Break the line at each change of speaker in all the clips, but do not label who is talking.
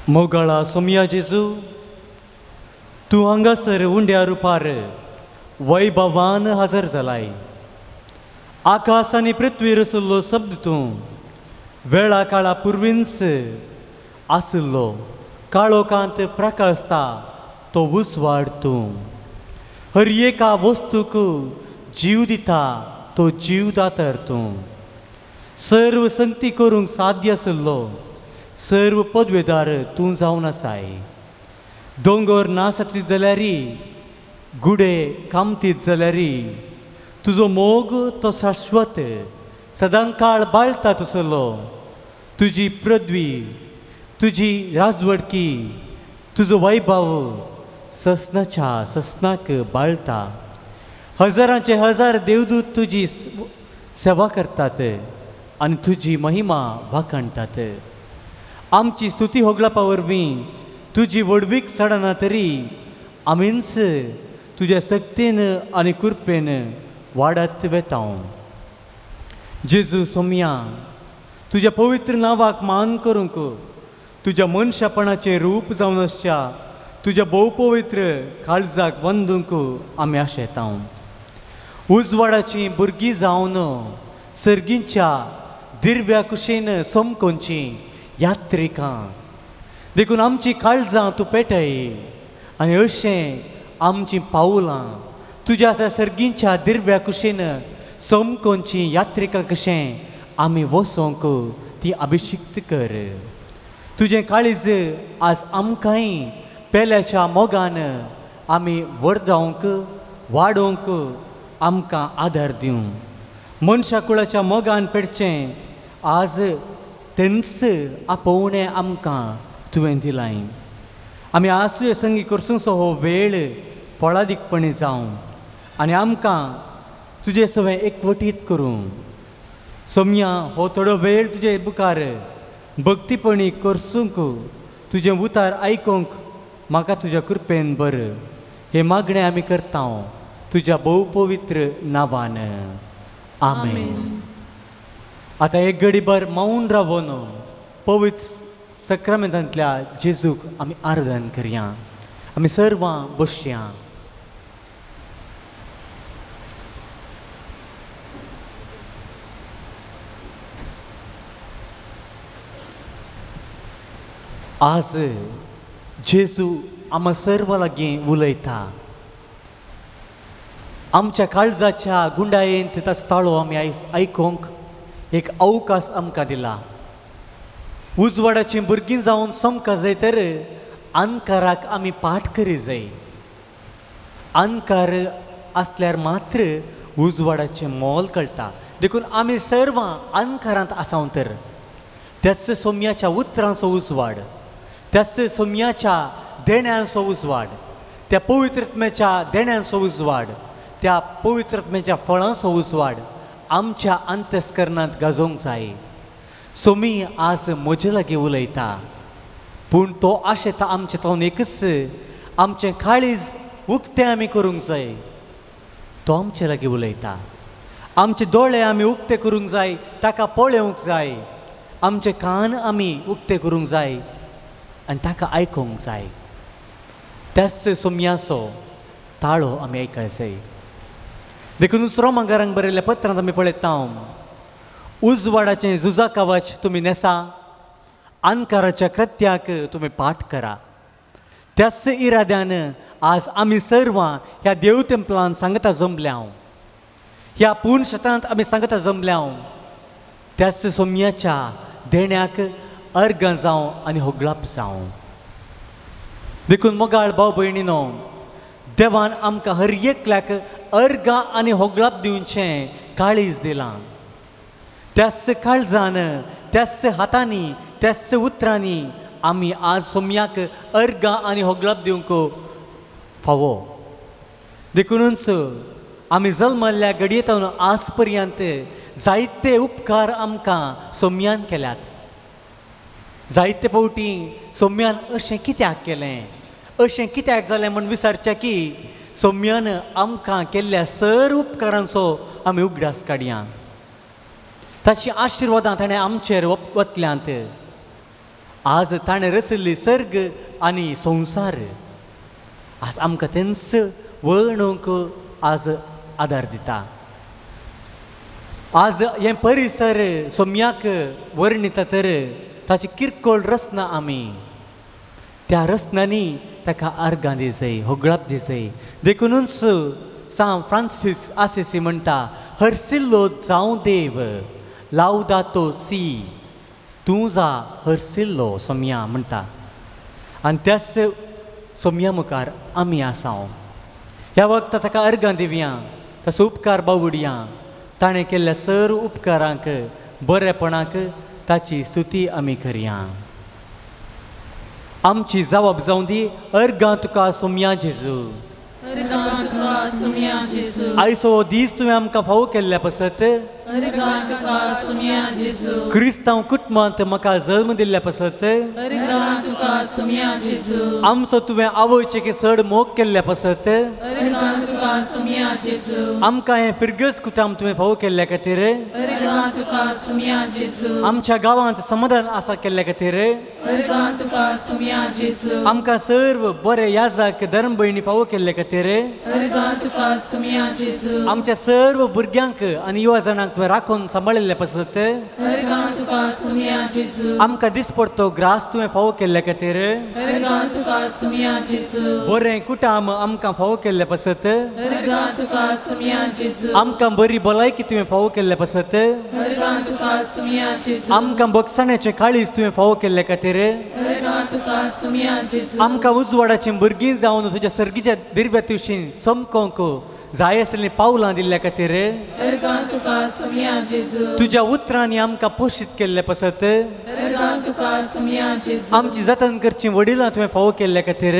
मोगाळा सोमया जेजू, तूं हांगासर उंड्या रुपार वैभवान हजर जालाय. आकाश आनी पृथ्वीर आशिल्लो शब्द तूं वेळा काळा पुर्वींच आशिल्लो, काळोखांत प्रकाशता तो उजवाड तूं, हर एका वस्तूक जीव दिता तो जीव दातर तूं, सर्व संगती करूंक साध्य आशिल्लो सर्व पदवेदार तूं जावन आसाय. दोंगर नासतीत जाल्यार, गुडे कामतीत जाल्यार, तुजो मोग तो शाश्वत सदांकाळ बाळता तसलो. तुजी पृथ्वी, तुजी राजवडकी, तुजो वैभव ससनाच्या ससनाक बाळता. हजारांचे हजार देवदूत तुजी सेवा करतात आनी तुजी महिमा वाखाणटात. आमची स्तुती होगळपा वरवीं तुजी व्हडवीक चडना तरी आमीच तुज्या शक्तीन आनी कृपेन वाडत वेता. जेजू सोमया, तुज्या पवित्र नांवाक मान करूंक, तुज्या मनशापणाचें रूप जावन आसच्या तुज्या भोव पवित्र काळजाक वंदूंक आमी आशेता. उजवाडाचीं भुरगीं जावन सर्गींच्या दिर्व्या कुशेन समकोनचीं यात्रिकां, देखून आमची काळजां तूं पेटय आनी अशें आमचीं पावलां तुज्या त्या सर्गींच्या दिर्व्या कुशेन समकोनचीं यात्रिकां कशें आमी वसोंक ती अभिशिक्त कर. तुजें काळीज आज आमकांय पेल्याच्या मोगान आमी व्हड जावंक वाडोवंक आमकां आदार दिवं. मनशा कुळाच्या मोगान पेटचें आज तेंच आपोवणें आमकां तुवें दिलाय. आमी आज तुजे संगी करसूंचो हो वेळ फळादीकपणी जावं आनी आमकां तुजे सवें एकवटीत करूं. सोमया, हो थोडो वेळ तुजे मुखार भक्तीपणी करसूंक तुजें उतार आयकूंक म्हाका तुज्या कृपेन बर. हें मागणें आमी करता तुज्या भोव पवित्र नांवान, आमेन. आतां एक घडीभर मौन रावोन पवित्र सक्रामेंतांतल्या जेजूक आमी आराधन करया. आमी सर्वां बसया. आज जेजू आमकां सर्व लागीं उलयता. आमच्या काळजाच्या गुंडायेन ताचो ताळो आमी आयकूंक एक अवकाश आमकां दिला. उजवाडाचीं भुरगीं जावन समका जाय तर अंधकाराक आमी पाठ करी जाय. अंधकार आसल्यार मात्र उजवाडाचें मोल कळटा. देखून आमी सर्वां अंधकारांत आसाव तर त्याच सोम्याच्या उतरांचो उजवाड, त्याच सोम्याच्या देण्यांचो उजवाड, त्या पवित्रत्म्याच्या देण्यांचो उजवाड, त्या पवित्रत्म्याच्या फळांचो उजवाड आमच्या अंतस्करणांत गाजोवंक जाय. सोमी आज म्हजे लागीं उलयता, पूण तो आशेता आमचें तावन एकच आमचें काळीज उक्तें आमी करूंक जाय. तो आमचे लागीं उलयता. आमचे दोळे आमी उक्ते करूंक जाय, ताका पळोवंक जाय. आमचे कान आमी उक्ते करूंक जाय आनी ताका आयकूंक जाय. त्याच सोम्याचो ताळो आमी आयकूंक जाय. देखून रोमांकारांक बरयल्ल्या पत्रांत आमी पळयता, उजवाडाचें झुजा कवच तुमी न्हेसा, अंधकाराच्या कृत्याक तुमी पाठ करा. त्याच इराद्यान आज आमी सर्वां ह्या देव तेंपलान सांगता जमल्या, ह्या पूर्ण शेतांत आमी सांगता जमल्या. त्याच सोम्याच्या देण्याक अर्गां जावं आनी होगळाप जावं. देखून मोगाळ भाव भयणीनो, देवान आमकां हर एकल्याक अर्गां आनी होगळाप दिवचें काळीज दिलां. त्याच काळजान, त्याच हातांनी, त्याच उतरांनी आमी आज सोम्याक अर्गां आनी होगळाप दिवंक फावो. देखूनच आमी जल्मल्ल्या घडयेंत आज पर्यंत जायते उपकार आमकां सोम्यान केल्यात. जायते फावटी सोम्यान अशें कित्याक केलें, अशें कित्याक जालें म्हूण विचारचें की सोम्यान आमकां केल्ल्या सर उपकारांचो आमी उगडास काडया. ताची आशिर्वादां ताणें आमचेर वतल्यांत. आज ताणें रचिल्ली सर्ग आनी संवसार आज आमकां तेंच वळणूंक आज आदार दिता. आज हें परिसर सोम्याक वर्णिता तर ताची किरकोळ रचना आमी त्या रचनांनी ताका आर्गां दिजय, होगळाप दिजय. देखूनच सांत फ्रांसीस आसिसी म्हणटा, हरसिल्लो जावं देव लावदातो सी, तूं जा हरसिल्लो सोम्या म्हणटा. आनी त्याच सोम्या मुखार आमी आसाव. ह्या वखता ताका अर्गां दिवया, ताचो उपकार बावडया. ताणें केल्ल्या सर उपकारांक, बरेपणाक ताची स्तुती आमी करया. आमची जबाब जावं दी, अर्गां तुका सोम्या जेजू. आयचो हो दीस तुवें आमकां फावो केल्ल्या पासत, क्रिस्तांव कुटुंबांत म्हाका जल्म दिल्ल्या पासत, आमचो तुवें आवयचे की चड मोग केल्ल्या पासत, आमकां हें फिरगज कुटाम तुवें फावो केल्ल्या खातीर, आमच्या गांवांत समाधान आसा केल्ल्या खातीर, आमकां सर्व बरे याजाक धर्म भयणी फावो केल्ल्या खातीर, आमच्या सर्व भुरग्यांक आनी युवा जाणांक तुवें राखून सांबाळिल्ल्या पासत, आमकां दिसपडतो ग्रास तुवें फावो केल्ल्या खातीर, बरें कुटाम आमकां फावो केल्ल्या पासत, आमकां बरी भलायकी तुवें फावो केल्ल्या पासत, आमकां बगसाण्याचें काळीज तुवें फावो केल्ल्या खातीर, आमकां उजवाडाचीं भुरगीं जावन तुज्या सर्गीच्या दिर्व्या चमकोंक जाय आसलीं पावलां दिल्ल्या खातीर, तुज्या उतरांनी आमकां पोशीत केल्ल्या पासत, आमची जतन करचीं वडिलां तुवें फावो केल्ल्या खातीर,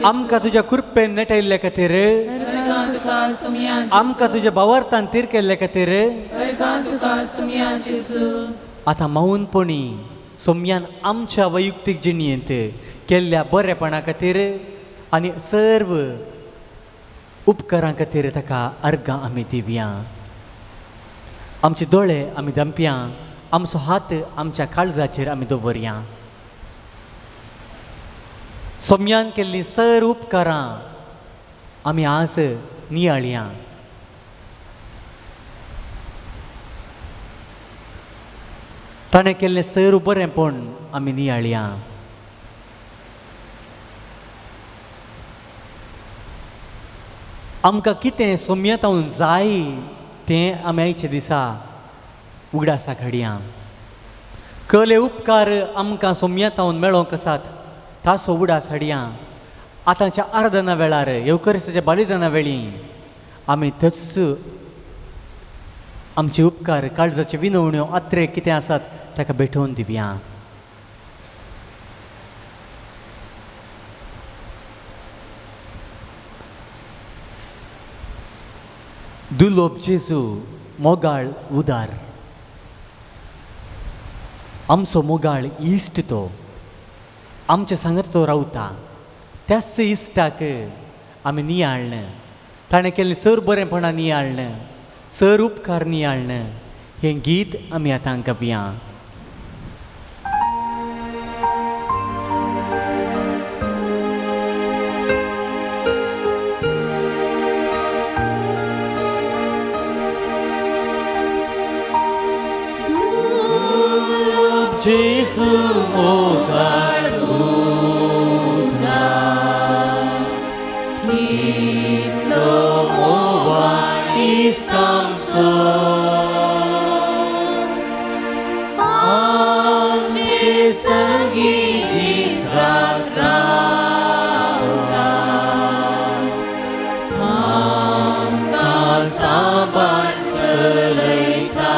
आमकां तुज्या कृपेन नेटायिल्ल्या खातीर, आमकां तुज्या भावार्थान तीर केल्ल्या खातीर. आतां मौनपणी सोम्यान आमच्या वैयक्तीक जिणेंत केल्ल्या बरेपणा खातीर आनी सर्व उपकारां खातीर ताका अर्गां आमी दिवया. आमचे दोळे आमी दंपया, आमचो हात आमच्या काळजाचेर आमी दवरया. सोम्यान केल्लीं सर उपकारां आमी आज नियाळया. ताणें केल्लें सर बरेंपण आमी नियाळया. आमकां कितें सोम्यातावन जाय तें आमी आयच्या दिसा उगडासा घडया. कले उपकार आमकां सोम्यातावन मेळोंक आसात ताचो उगडास हाडया. आतांच्या आराधना वेळार येवकरिस्ताच्या बलिदाना वेळी आमी थंयच आमचे उपकार काळजाचे विनवण्यो आत्रे कितें आसात ताका भेटोवन दिवया. दुलोब जेजू मोगाळ उदार, आमचो मोगाळ इश्ट तो आमचे सांगत तो रावता. त्याच इश्टाक आमी नियाळ्ळें, ताणें केल्लें सर बरेंपणां नियाळ्ळें, सर उपकार नियाळ्ळें. हें गीत आमी आतां गावया. जेजू मोगाळ उदार, कितलो मोगाळ इश्ट आमचो, आमचे संगी दीस रात रावता, आमकां सांबाळ चलयता.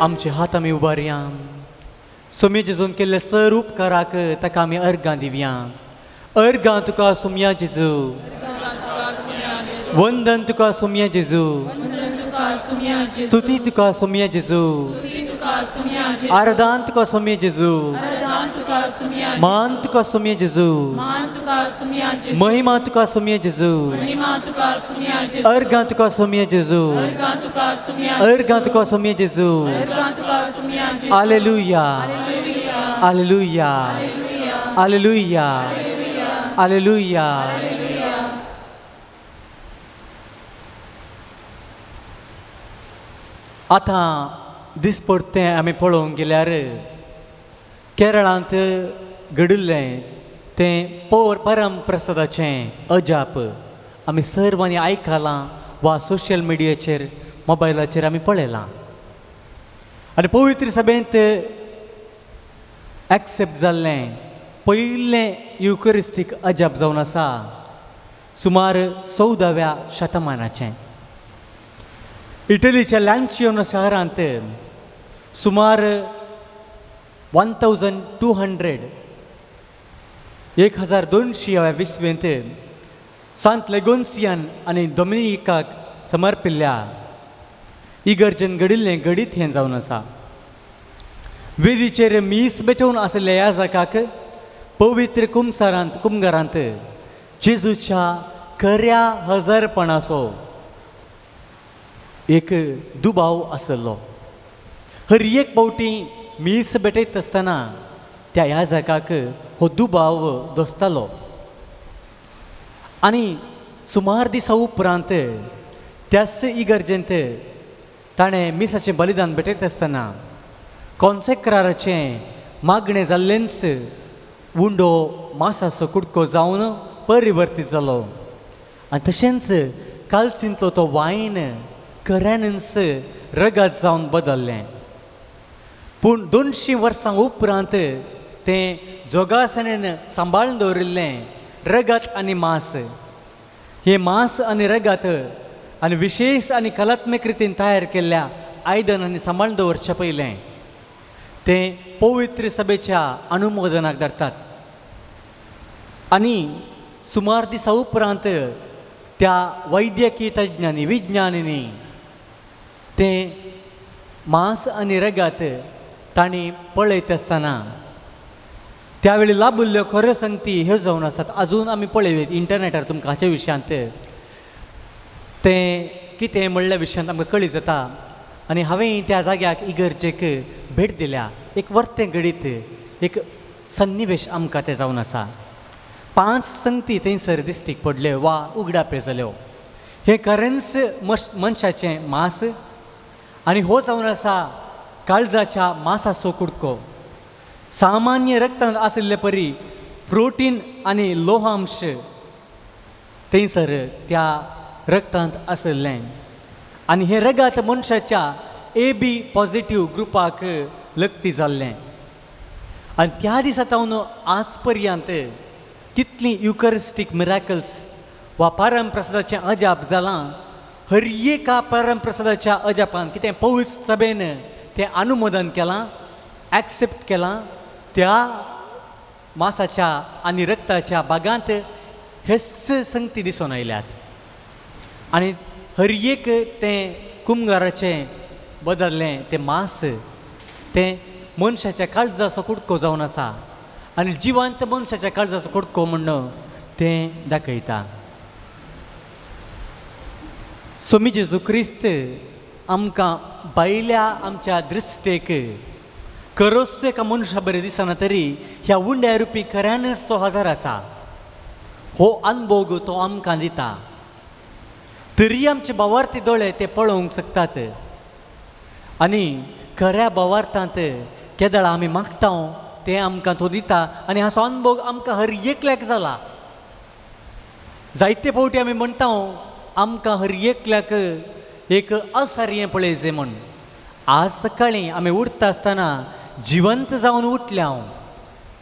आमचे हात आमी उबारया. सोमी जेजून केल्ले सर उपकाराक ताका आमी अर्गां दिवया. अर्गां तुका सोमया जेजू, वंदन तुका सोमया जेजू, स्तुती तुका सोमया जेजू, आराधन तुका सोमया जेजू, मान तुका सोमया जेजू, महिमा तुका सोमया जेजू, अर्गां तुका सोमया जेजू, अर्गां तुका सोमया जेजू। Hallelujah, hallelujah, hallelujah, hallelujah. आतां दिसपडतें आमी पळोवंक गेल्यार केरळांत घडिल्लें तें परमप्रसादाचें अजाप आमी सर्वांनी आयकलां वा सोशल मिडियाचेर मोबायलाचेर आमी पळयलां आनी पवित्र सभेंत एक्सेप्ट जाल्लें पयलें युकरिस्तीक अजाप जावन आसा सुमार 14व्या शतमानाचें। इटलीच्या लॅन्सियोनो शहरांत सुमार 1200 1200 विस्वेंत सांत लेगोन्सियान आनी डोमिनिकाक समर्पिल्ल्या इगर्जेन घडिल्लें घडीत हें जावन आसा। वेदीचेर मीस बेठोवन आशिल्ल्या ह्या जाकाक पवित्र कुमसारांत कुमगारांत जेजूच्या खऱ्या हजारपणाचो एक दुबाव आसलो। हर एक फावटी मीस भेटयत आसतना त्या ह्या जाकाक हो दुबाव दोसतालो आनी सुमार दिसा उपरांत त्याच इगर्जेंत ताणें मिसाचें बलिदान भेटयत आसतना कॉन्सेक्राराचें मागणें जाल्लेंच उंडो मासाचो कुडको जावन परिवर्तीत जालो आनी तशेंच कालसींतलो तो वायन खऱ्यानच रगत जावन बदल्लें। पूण 200 वर्सां उपरांत तें जोगासणेन सांबाळून दवरिल्लें रगत आनी मांस, हें मांस आनी रगत आनी विशेश आनी कलात्मक रितीन तयार केल्ल्या आयदनांनी सांबाळून दवरचें पयलें तें पवित्र सभेच्या अनुमोदनाक धरतात आनी सुमार दिसा उपरांत त्या वैद्यकीय तज्ञांनी विज्ञानींनी तें मांस आनी रगत तांणी पळयत आसतना त्यावेळी लाभिल्ल्यो खऱ्यो संगती ह्यो जावन आसात। आजून आमी पळयत इंटरनेटार तुमकां हाच्या विशयांत तें कितें म्हणल्या विशयांत आमकां कळीत जाता आनी हांवें त्या जाग्याक इगर्जेक भेट दिल्या। एक वर्तें घडीत एक सन्निवेश आमकां तें जावन आसा। 5 संगती थंयसर दिश्टीक पडल्यो वा उगडापे जाल्यो। हें खरेंच मनशाचें मांस आनी हो जावन आसा काळजाच्या मांसाचो कुडको। सामान्य रक्तांत आशिल्ले परी प्रोटीन आनी लोहांश थंयसर त्या रक्तांत आशिल्लें आनी हें रगत मनशाच्या AB positive ग्रुपाक लक्ती जाल्लें आनी त्या दिसा तावन आज पर्यंत कितलीं युकरिस्टीक मिराकल्स वा परमप्रसादाचें अजाप जालां। हर एका परमप्रसादाच्या अजापान कितें पवित्र सभेन तें अनुमोदन केलां, एक्सेप्ट केलां, त्या मासाच्या आनी रक्ताच्या भागांत हेच संगती दिसून आयल्यात आनी हर एक तें कुमगाराचें बदल्लें तें मांस तें मनशाच्या काळजाचो कुडको जावन आसा आनी जिवंत मनशाच्या काळजाचो कुडको म्हण तें दाखयता। स्वामी जेजू क्रिस्त आमकां भायल्या आमच्या दृश्टेक खरोच एका मनशा बरें दिसना तरी ह्या उंड्या रुपी खऱ्यानच तो हजर आसा, हो अनभोग तो आमकां दिता। तरी आमचे भावार्थी दोळे ते पळोवंक शकतात आनी खऱ्या भावार्थांत केदळा आमी मागता तें आमकां तो दिता आनी हाचो अनभोग आमकां हर एकल्याक जाला। जायते फावटी आमी म्हणटा आमकां हर एकल्याक एक असार्यें पळयचें म्हूण। आज सकाळीं आमी उठता आसतना जिवंत जावन उठल्या हांव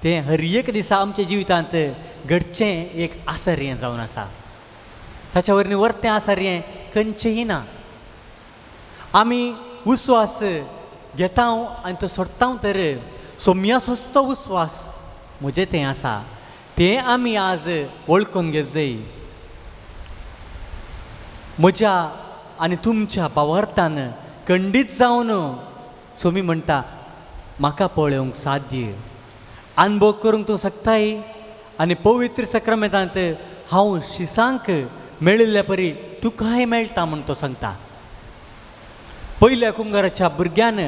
तें हर एक दिसा आमच्या जिवितांत घडचें एक आसर्यें जावन आसा। ताच्या वरवीं वर्तें आसर्यें खंयचेंय ना। आमी उस्वास घेता आनी तो सोडटा तर सोम्या सस्तो उस्वास म्हजें तें आसा तें आमी आज वळखून घेत जाय. म्हज्या आनी तुमच्या भावार्थान खंडीत जावन सोमी म्हणटा म्हाका पळोवंक साध्य अनुभव करूंक तूं शकताय आनी पवित्र सक्रामेंतांत हांव शिसांक मेळिल्ल्या परी तुकाय मेळटा म्हूण तो सांगता. पयल्या कुंगाराच्या भुरग्यान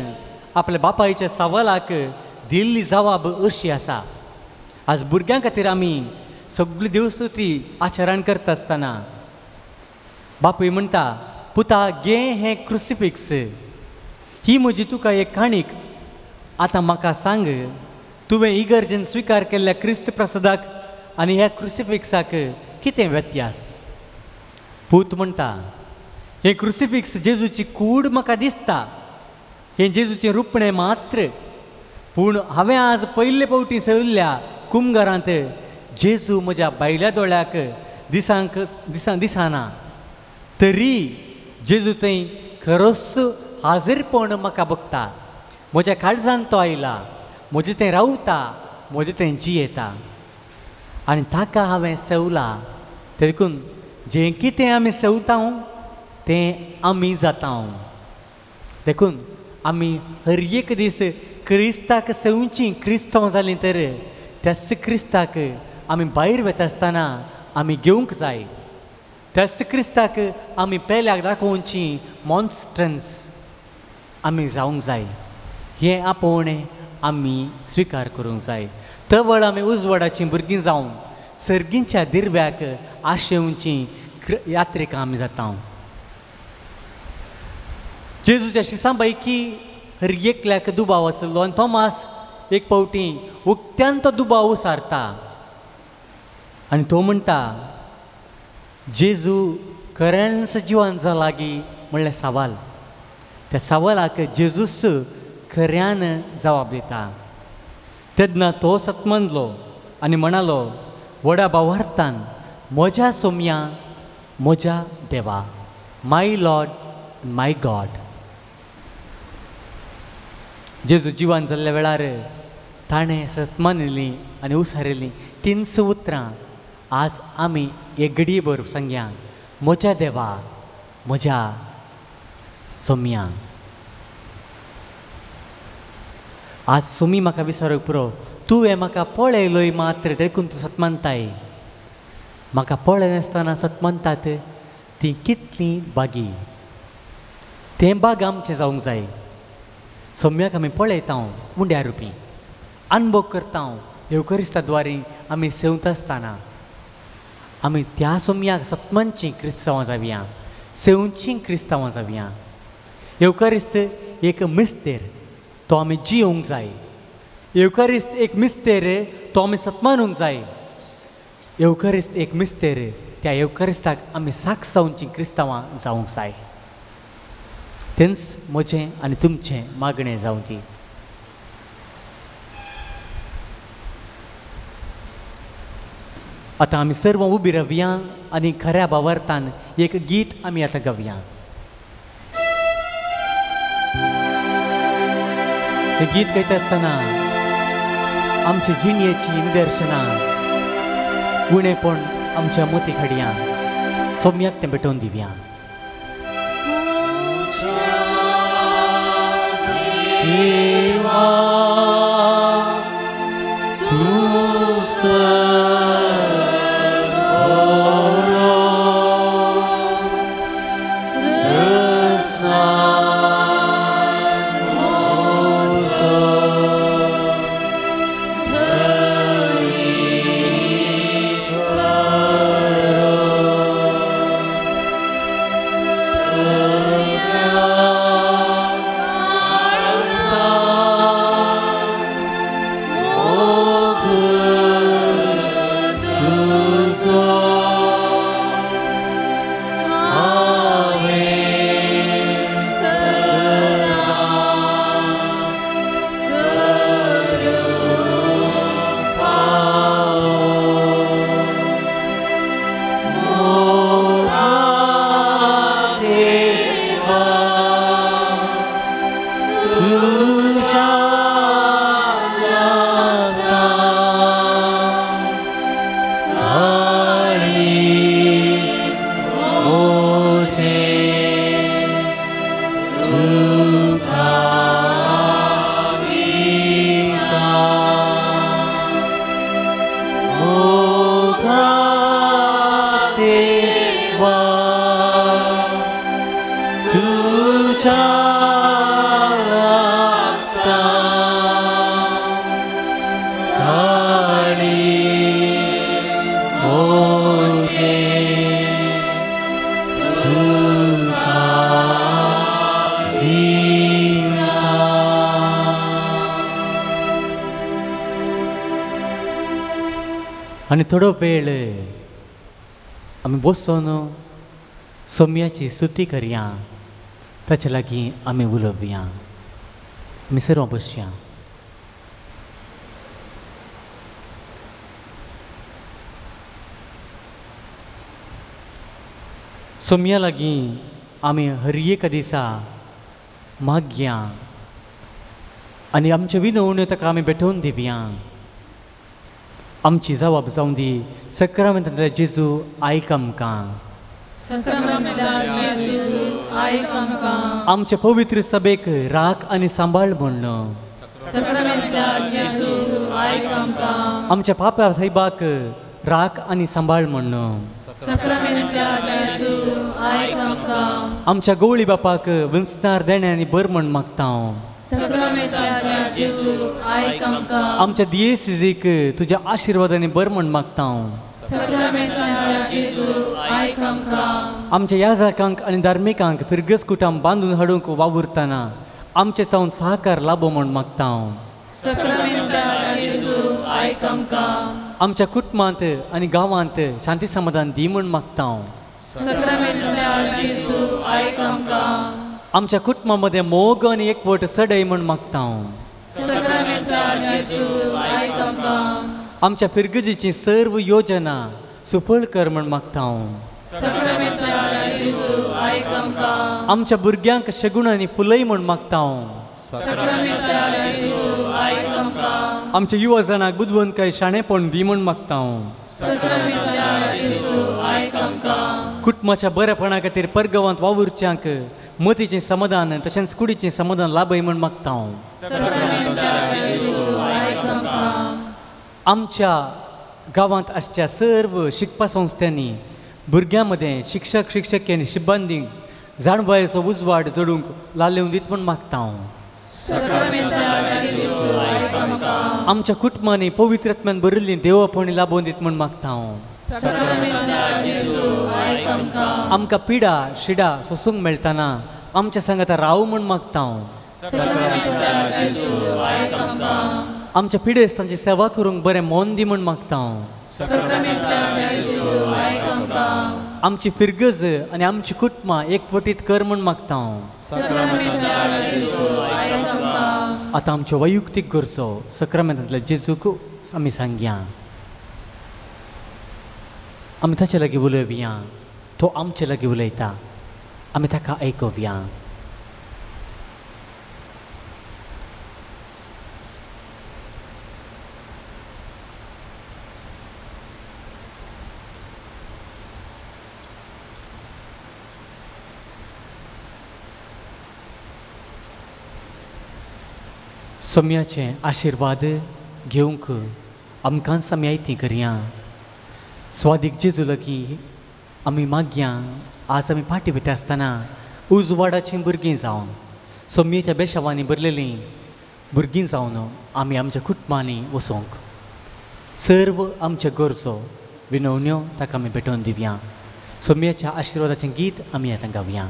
आपल्या बापायच्या सवालाक दिल्ली जवाब अशी आसा. आज भुरग्यां खातीर आमी सगळी देवस्तुती आचरण करता आसतना बापूय म्हणटा पुता गे हें क्रुसिफिक्स, ही म्हजी तुका एक काणीक, आतां म्हाका सांग तुवें इगर्जेन स्विकार केल्ल्या क्रिस्त प्रसादाक आनी ह्या क्रुसिफिक्साक कितें व्यत्यास? पूत म्हणटा हें क्रुसिफिक्स जेजूची कूड म्हाका दिसता, हें जेजूचें रुपणें मात्र, पूण हांवें आज पयले फावटी सयिल्ल्या कुमगारांत जेजू म्हज्या भायल्या दोळ्याक दिसांक दिसा दिसना तरी जेजू थंय खरोच हाजीरपण म्हाका बघता, म्हज्या काळजान तो आयला, म्हजें थंय रावता, म्हजें थंय जियेता आनी ताका हांवें सेवला. देखून जें कितें आमी सेवता तें आमी जाता. देखून आमी हर एक दीस क्रिस्ताक सेवची क्रिस्तांव जालीं तर त्याच क्रिस्ताक आमी भायर वता आसतना आमी घेवंक जाय, त्याच क्रिस्ताक आमी पेल्याक दाखोवची मॉन्स्ट्रन्स आमी जावंक जाय. हें आपोवणें आमी स्विकार करूंक जाय. तवळ आमी उजवाडाचीं भुरगीं जावन सर्गींच्या दिर्व्याक आशेवची यात्रिकां आमी जाता. जेजूच्या शिसां पैकी हर एकल्याक दुबाव आसलो आनी थोमास एक फावटी उक्त्यान तो दुबाव सारता आनी तो म्हणटा जेजू खऱ्यांच जिवान जाला गी म्हणलें सवाल. त्या सवालाक जेजूस खऱ्यान जवाब दिता. तेन्ना तो सतमनलो आनी म्हणालो व्हडा भावार्थान म्हज्या सोम्या म्हज्या देवा, my Lord my God. जेजू जिवान जाल्ल्या वेळार ताणें सतमानिल्लीं आनी उसारिल्लीं तीनस उतरां आज आमी एक घडयेभर सांगया, म्हज्या देवा म्हज्या सोम्या. आज सोमी म्हाका विसरूंक पुरो, तुवें म्हाका पळयलोय मात्र देखून तूं सतमानताय, म्हाका पळयनासतना सतमानतात तीं कितलीं बागी. तें बाग आमचें जावंक जाय. सोम्याक आमी पळयता उंड्या रुपी अनुभव करता येवकरिस्ता द्वारे आमी सेवता आसतना आमी त्या सोम्याक सतमानचीं क्रिस्तांवां जावया, सेवचीं क्रिस्तांवां जावया. येवकरिस्त एक मिस्तेर तो आमी जियोवंक जाय, येवकरिस्त एक मिस्तेर तो आमी सतमानूंक जाय, येवकरिस्त एक मिस्तेर त्या येवकरिस्ताक आमी साक्ष जावचीं क्रिस्तांवां जावंक जाय. तेंच म्हजें आनी तुमचें मागणें जावं दी. आतां आमी सर्व उबी रावया आनी खऱ्या भावार्थान एक गीत आमी आतां गावया. हें गीत गायता आसतना आमचे जिणेची निदर्शनां उणेपण आमच्या मोती हाडया, सोम्याक तें भेटोवन दिवया. देवा तूं Oh. आनी थोडो वेळ आमी बसून सोम्याची स्तुती करया, ताचे लागीं आमी उलोवया. आमी सर्व बसया. सोम्या लागीं आमी हर एका दिसा मागया आनी आमच्यो विनवण्यो ताका आमी भेटोवन दिवया. आमची जबाब जावं दी सक्रामेंतांतल्या जेजू आयक आमकां. आमचे पवित्र सभेक राख आनी सांबाळ म्हण. आमच्या पापा साहेबाक राख आनी सांबाळ म्हण. आमच्या गवळी बापाक विंचणार देणे आनी बर म्हण मागता. आमच्या दियेसीक तुज्या आशिर्वादांनी बर म्हण मागता. आमच्या याजकांक आनी धार्मिकांक फिरगस कुटां बांदून हाडूंक वावुरतना आमचे तावन सहकार लाबो म्हण मागता. आमच्या कुटुंबांत आनी गांवांत शांती समाधान दी म्हण मागता. आमच्या कुटुंबा मदें मोग आनी एकवट चडय म्हण मागता. आमच्या फिरगजीची सर्व योजना सुफळ कर म्हण मागता. आमच्या भुरग्यांक शगुण आनी फुलय म्हण मागता. आमच्या युवा जाणांक बुदवंतकाय शाणेपण दी म्हण मागता. कुटुंबाच्या बरेपणा खातीर परगांवांत वावुरच्यांक मतीचें समाधान तशेंच कुडीचें समाधान लाभय म्हण मागता. आमच्या गांवांत आसच्या सर्व शिकपा संस्थांनी भुरग्यां मदें शिक्षक शिक्षक आनी शिबंदींक जाणवायेचो उजवाड जोडूंक लालेवन दीत म्हण मागता. आमच्या कुटुंबांनी पवित्रत्मान भरिल्लीं देवपणी लाबोवन दीत म्हण मागता. आमकां पिडा शिडा सोसूंक मेळटना आमच्या सांगाता राव म्हण मागता. आमच्या पिडेस्तांची सेवा करूंक बरें मन दी म्हण मागता. आमची फिरगज आनी आमची कुटुंबां एकवटीत कर म्हण मागता. आतां आमच्यो वैयक्तीक गरजो सक्रामेंतांतल्या जेजूक आमी सांगया. आमी ताचे लागीं उलोवया, तो आमचे लागीं उलयता, आमी ताका आयकुया. सोम्याचे आशिर्वाद घेवंक आमकांच आमी आयती करया. स्वादीक जेजू लागीं आमी मागया. आज आमी फाटी वयता आसतना उजवाडाचीं भुरगीं जावन सोम्येच्या बेशावांनी भरलेलीं भुरगीं जावन आमी आमच्या कुटुंबांनी वचोंक सर्व आमचे गरजो विनवण्यो ताका आमी भेटोवन दिवया. सोम्याच्या आशिर्वादाचें गीत आमी आतां गावया.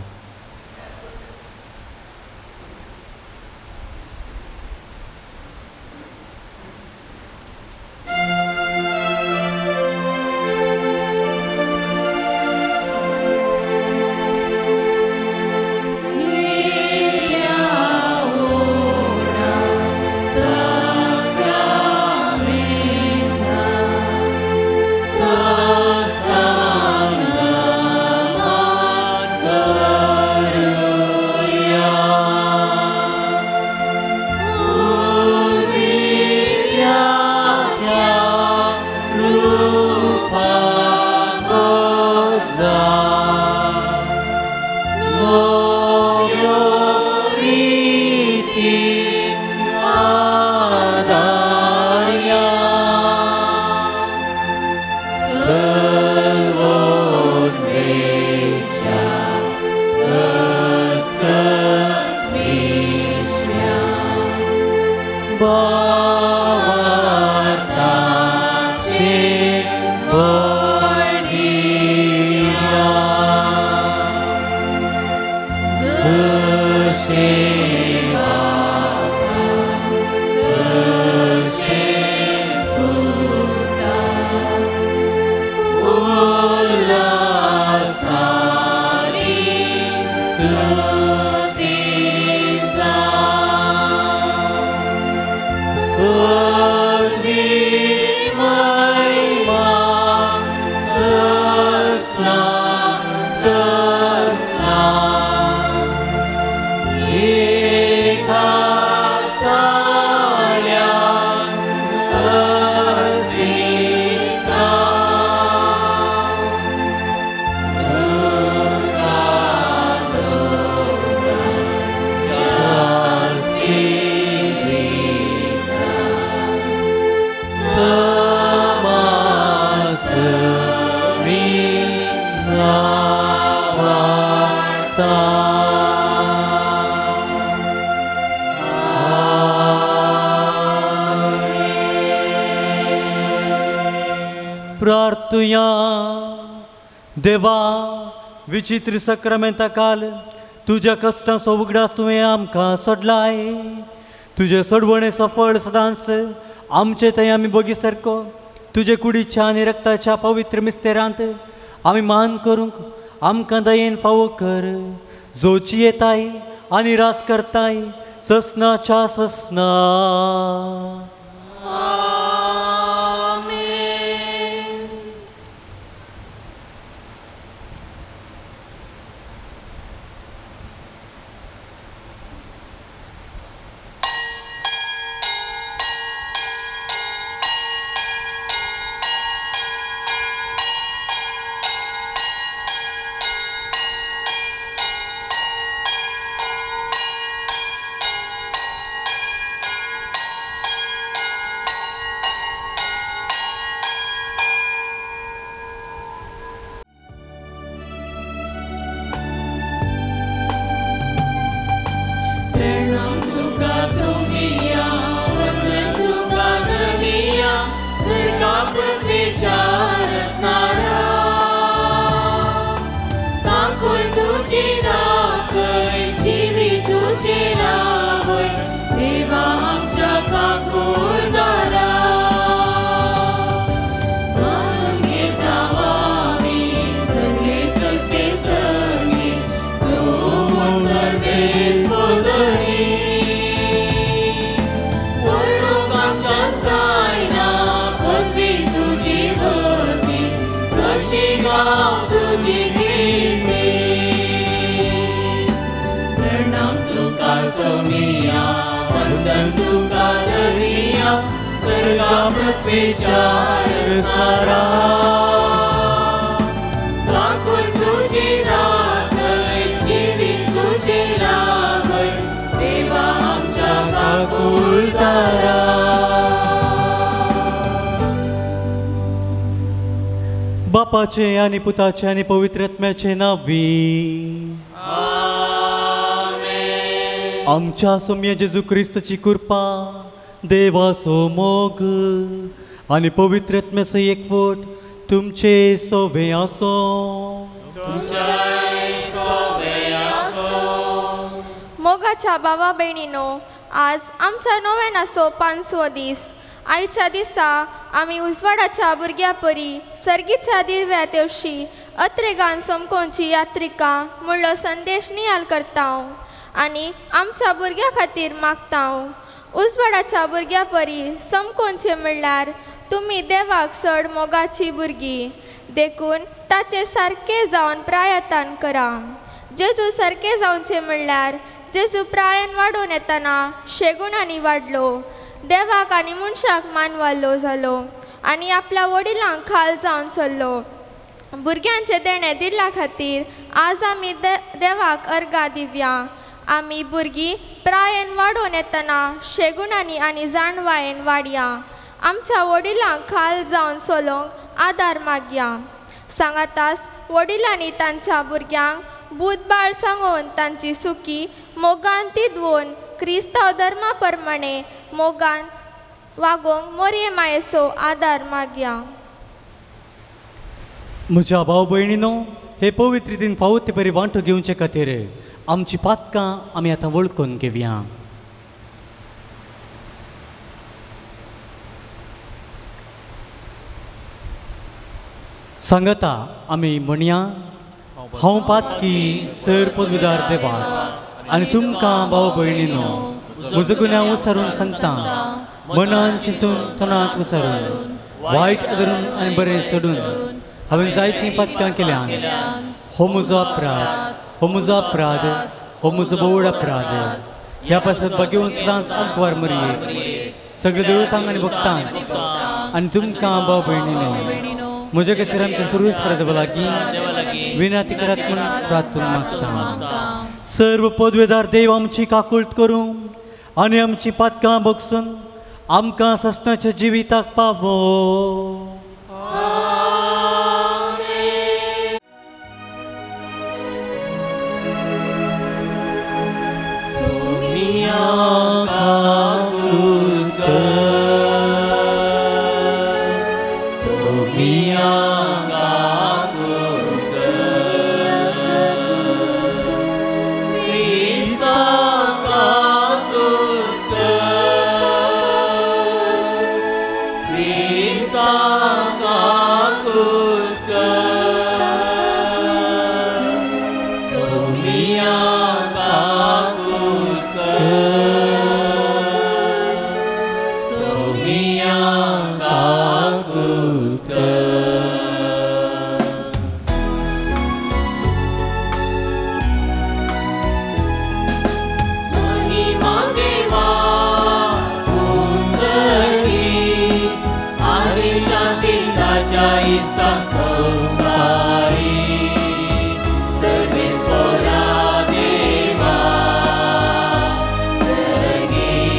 Bhavatartache Bhadiya.
वाडता. प्रार्थुया. देवा विचित्र सक्रामेंता काल तुज्या कश्टांचो उगडास तुवें आमकां सोडलाय. तुजे सोडवणे सफळ सदांच आमचे थंय आमी बोगी सारको तुजे कुडीच्या आनी रक्ताच्या पवित्र मिस्तेरांत आमी मान करूंक आमकां दयेन फावो कर, जो जियेताय आनी रास करताय ससनाच्या ससना. बापाचे आनी पुताचे आनी पवित्र आत्म्याचे नांवी आमच्या सोम्या जेजू क्रिस्ताची कृपा, देवाचो मोग आनी पवित्र आत्म्याचो एकवट तुमचे सोवे आसो.
मोगाच्या बाबा भयणीनो, आज आमच्या नोवेनाचो 5वो दीस. आयच्या दिसा आमी उजवाडाच्या भुरग्या परी सर्गीच्या दिव्या तेवशी अत्रेगान समकोनची यात्रिका म्हणलो संदेश नियाल करता आनी आमच्या भुरग्या खातीर मागता. उजवाडाच्या भुरग्या परी समकोनचे म्हणल्यार तुमी देवाक चड मोगाची भुरगीं, देखून ताचे सारके जावन प्रायत्न करा. जेजू सारके जावचे म्हणल्यार जेजू प्रायन वाडोवन येतना शेगुणांनी वाडलो, देवाक आनी मनशाक मानवालो जालो आनी आपल्या वडिलांक खाल जावन चल्लो. भुरग्यांचें देणें दिल्ल्या खातीर आज आमी देवाक अर्गां दिवया. आमी भुरगीं प्रायेन वाडोवन येतना शेगुणांनी आनी जाणवायेन वाडया. आमच्या वडिलांक खाल जावन चलोवंक आदार मागया. सांगातास वडिलांनी तांच्या भुरग्यांक बूदबाळ सांगून तांची सुकी मोगान तिदवून क्रिस्तांव धर्मा प्रमाणे मोगान वागोवंक मोरये मायेचो आदार मागया.
म्हज्या भाव भयणीनो, हे पवित्र रितीन फावो ते परी वांटो घेवचे खातीर आमची पातकां आमी आतां वळखून घेवया. सांगता आमी म्हणया, हांव पातकी सर पदवीदार देवाक आनी तुमकां भाव भयणीनो म्हजो गुन्यांव विसरून सांगता, मनान चिंतून तणांत विसरून वायट धरून आनी बरें सोडून हांवें जायतीं पातकां केल्यान. हो म्हजो अपराध, हो म्हजो अपराध, हो म्हजो बोवड अपराध. ह्या पासत बागेवन सदांच आंकवार मरये सगळे देवतांक आनी भक्तांक आनी तुमकां भाव भयणीनो म्हज्या खातीर आमच्या सुरवेस देवा लागीं विनाती करात म्हणून प्रार्थना मागता. सर्व पदवेदार देव आमची काकूळट करूं आनी आमची पातकां बगसून आमकां ससनाच्या जिविताक पावो.
म्हज्या इश्टांक संवसारी सर्वेस्परा देवा सर्गीच्या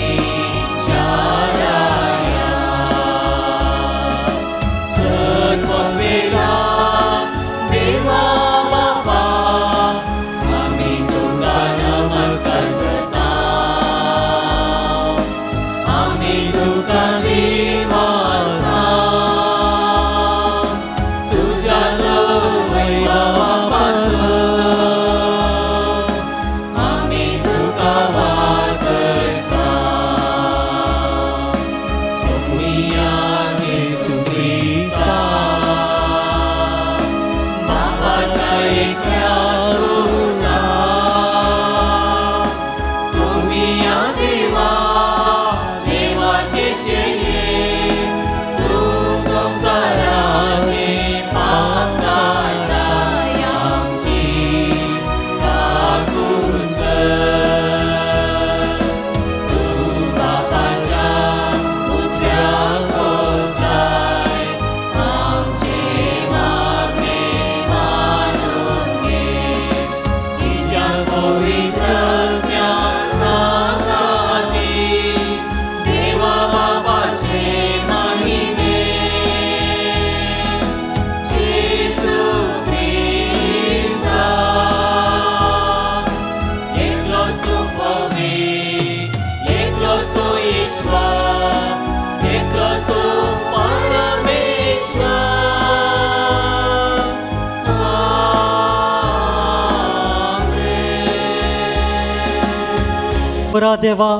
राया सत्ववेदा देवा बापा आमी तुका नमस्कार करता आमी तुका दिवासता तुज्या वैभवा पासून आमी तुका वाचता सोमिया जेजू क्रिस्ता बापाच्या एकल्या सुता सोमिया देवा देवाचे शेये तूं संवसाराचे पाप काडटाय आमची काकूत कर तूं बापाच्या उजव्या बसलाय आमचे मागणे मानून घे कित्याक पवित्र सांगाती देवा बापाचे महिमे जेजू क्रिस्ता एकलोच तूं पवित्र एकलोच तूं ईश्वर एकलोच तूं परमेश्वर आमेन.
बरा देवा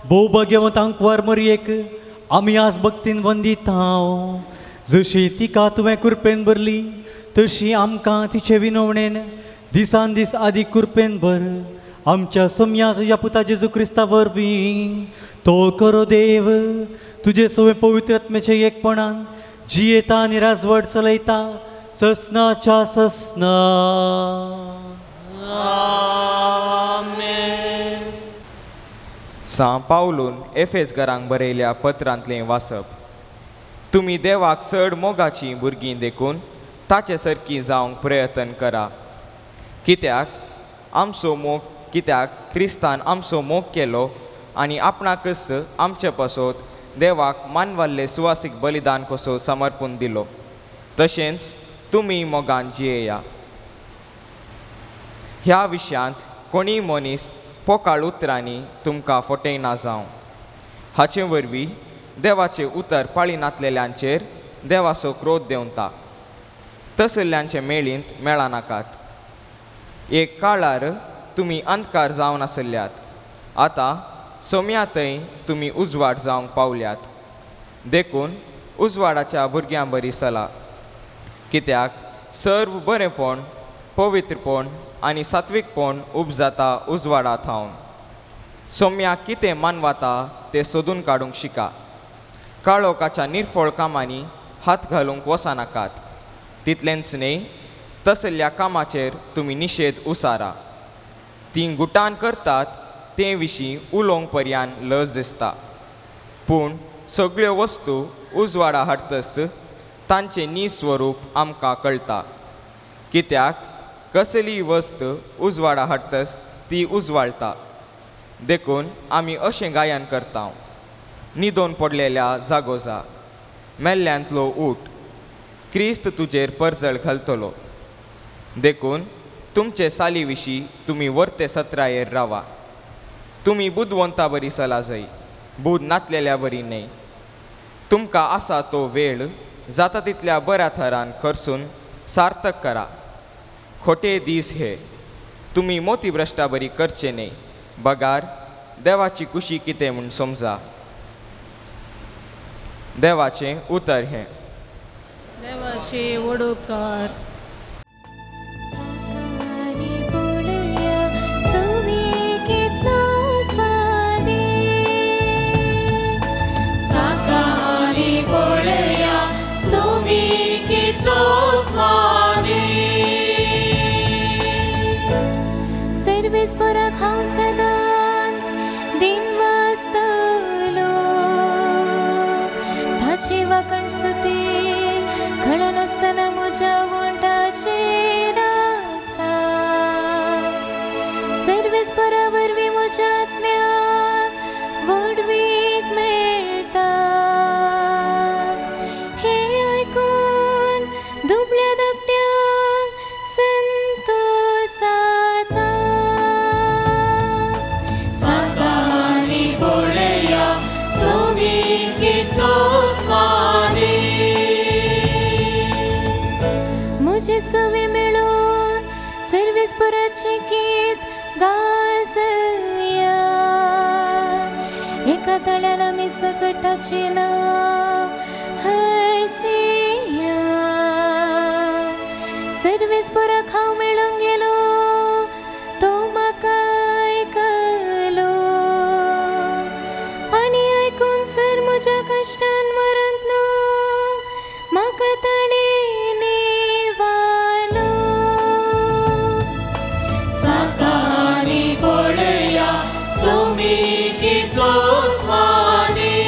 भोव भाग्यवंतांक वर मरयेक आमी आज भक्तीन वंदिताव जशी तिका तुवें कुरपेन भरली तशी आमकां तिचे विनवणेन दिसान दीस आदी कुरपेन भर आमच्या सोम्या तुज्या पुता जेजू क्रिस्ता वरवीं तो करो देव तुजे सवे पवित्र आत्म्याचे एकपणान जियेता आनी राजवट चलयता ससनाच्या ससना.
आमेन.
सां पावलून एफेस घरांक बरयल्या पत्रांतलें वाचप. तुमी देवाक चड मोगाचीं भुरगीं देखून ताचे सारकीं जावंक प्रयत्न करा कित्याक आमचो मोग कित्याक क्रिस्तान आमचो मोग केलो आनी आपणाकच आमचे पासत देवाक मानवल्ले सुवासीक बलिदान कसो समर्पून दिलो तशेंच तुमी मोगान जियेया. ह्या विशयांत कोणीय मनीस पोकाळ उतरांनी तुमकां फटयना जावं हाचे वरवीं देवाचें उतर पाळिनातलेल्यांचेर देवाचो क्रोध देंवता तसल्यांचे मेळींत मेळनाकात. एक काळार तुमी अंधकार जावन आसल्यात आतां सोम्या थंय तुमी उजवाड जावंक पावल्यात देखून उजवाडाच्या भुरग्यां बरी चला कित्याक सर्व बरेंपण पवित्रपण आनी सात्वीकपण उपजाता उजवाडा थावन. सोम्याक कितें मानवाता तें सोदून काडूंक शिका काळोखाच्या निर्फळ कामांनी हात घालूंक वचनाकात तितलेंच न्हय तसल्या कामाचेर तुमी निशेध उसारा तीं गुटान करतात ते विशीं उलोवंक पर्यान लज दिसता पूण सगळ्यो वस्तू उजवाडा हाडतस तांचें निस्वरूप आमकां कळटा कित्याक कसलीय वस्त उजवाडा हाडतस ती उजवाळटा देखून आमी अशें गायन करता निदोन पडलेल्या जागोजा मेल्ल्यांतलो ऊट क्रिस्त तुजेर परजळ घालतलो देखून तुमचे साली विशीं तुमी वर्ते सत्रायेर रावा तुमी बुदवंता बरी सला जाय बूद नातलेल्या बरी न्हय तुमकां आसा तो वेळ जाता तितल्या बऱ्या थरान खर्चून सार्थक करा खोटे दीस हे तुमी मोती भ्रश्टा बरी करचे न्हय बगार देवाची कुशी कितें म्हूण समजा. देवाचें उतर हें.
देवाचे व्हड उपकार.
सर्वेस्पराक हांव सदांच दिन वाचतलो ताची वाकण स्तुती कळनासतना म्हज्या वोंठाचेर आसा. सर्वेस्परा वरवीं म्हज्या आत्म्याक व्हडवीक मेळटा. हें आयकून दुबळ्या धाकट्यांक संतोस जाता.
सांतानी पळया सोमी कितलो स्वादीक.
म्हजे सवे मेळून सर्वेस्पराचें गीत गाजया. एका ताळ्यान आमी सकट ताचें नांव हरसिया. सर्वेस्पराक हांव मेळूंक गेलो तो म्हाका आयकलो आनी आयकून सर म्हज्या कश्टान मरांतलो म्हाका ताणें निवालो.
सांतानी पळया सोमी कितलो स्वादीक.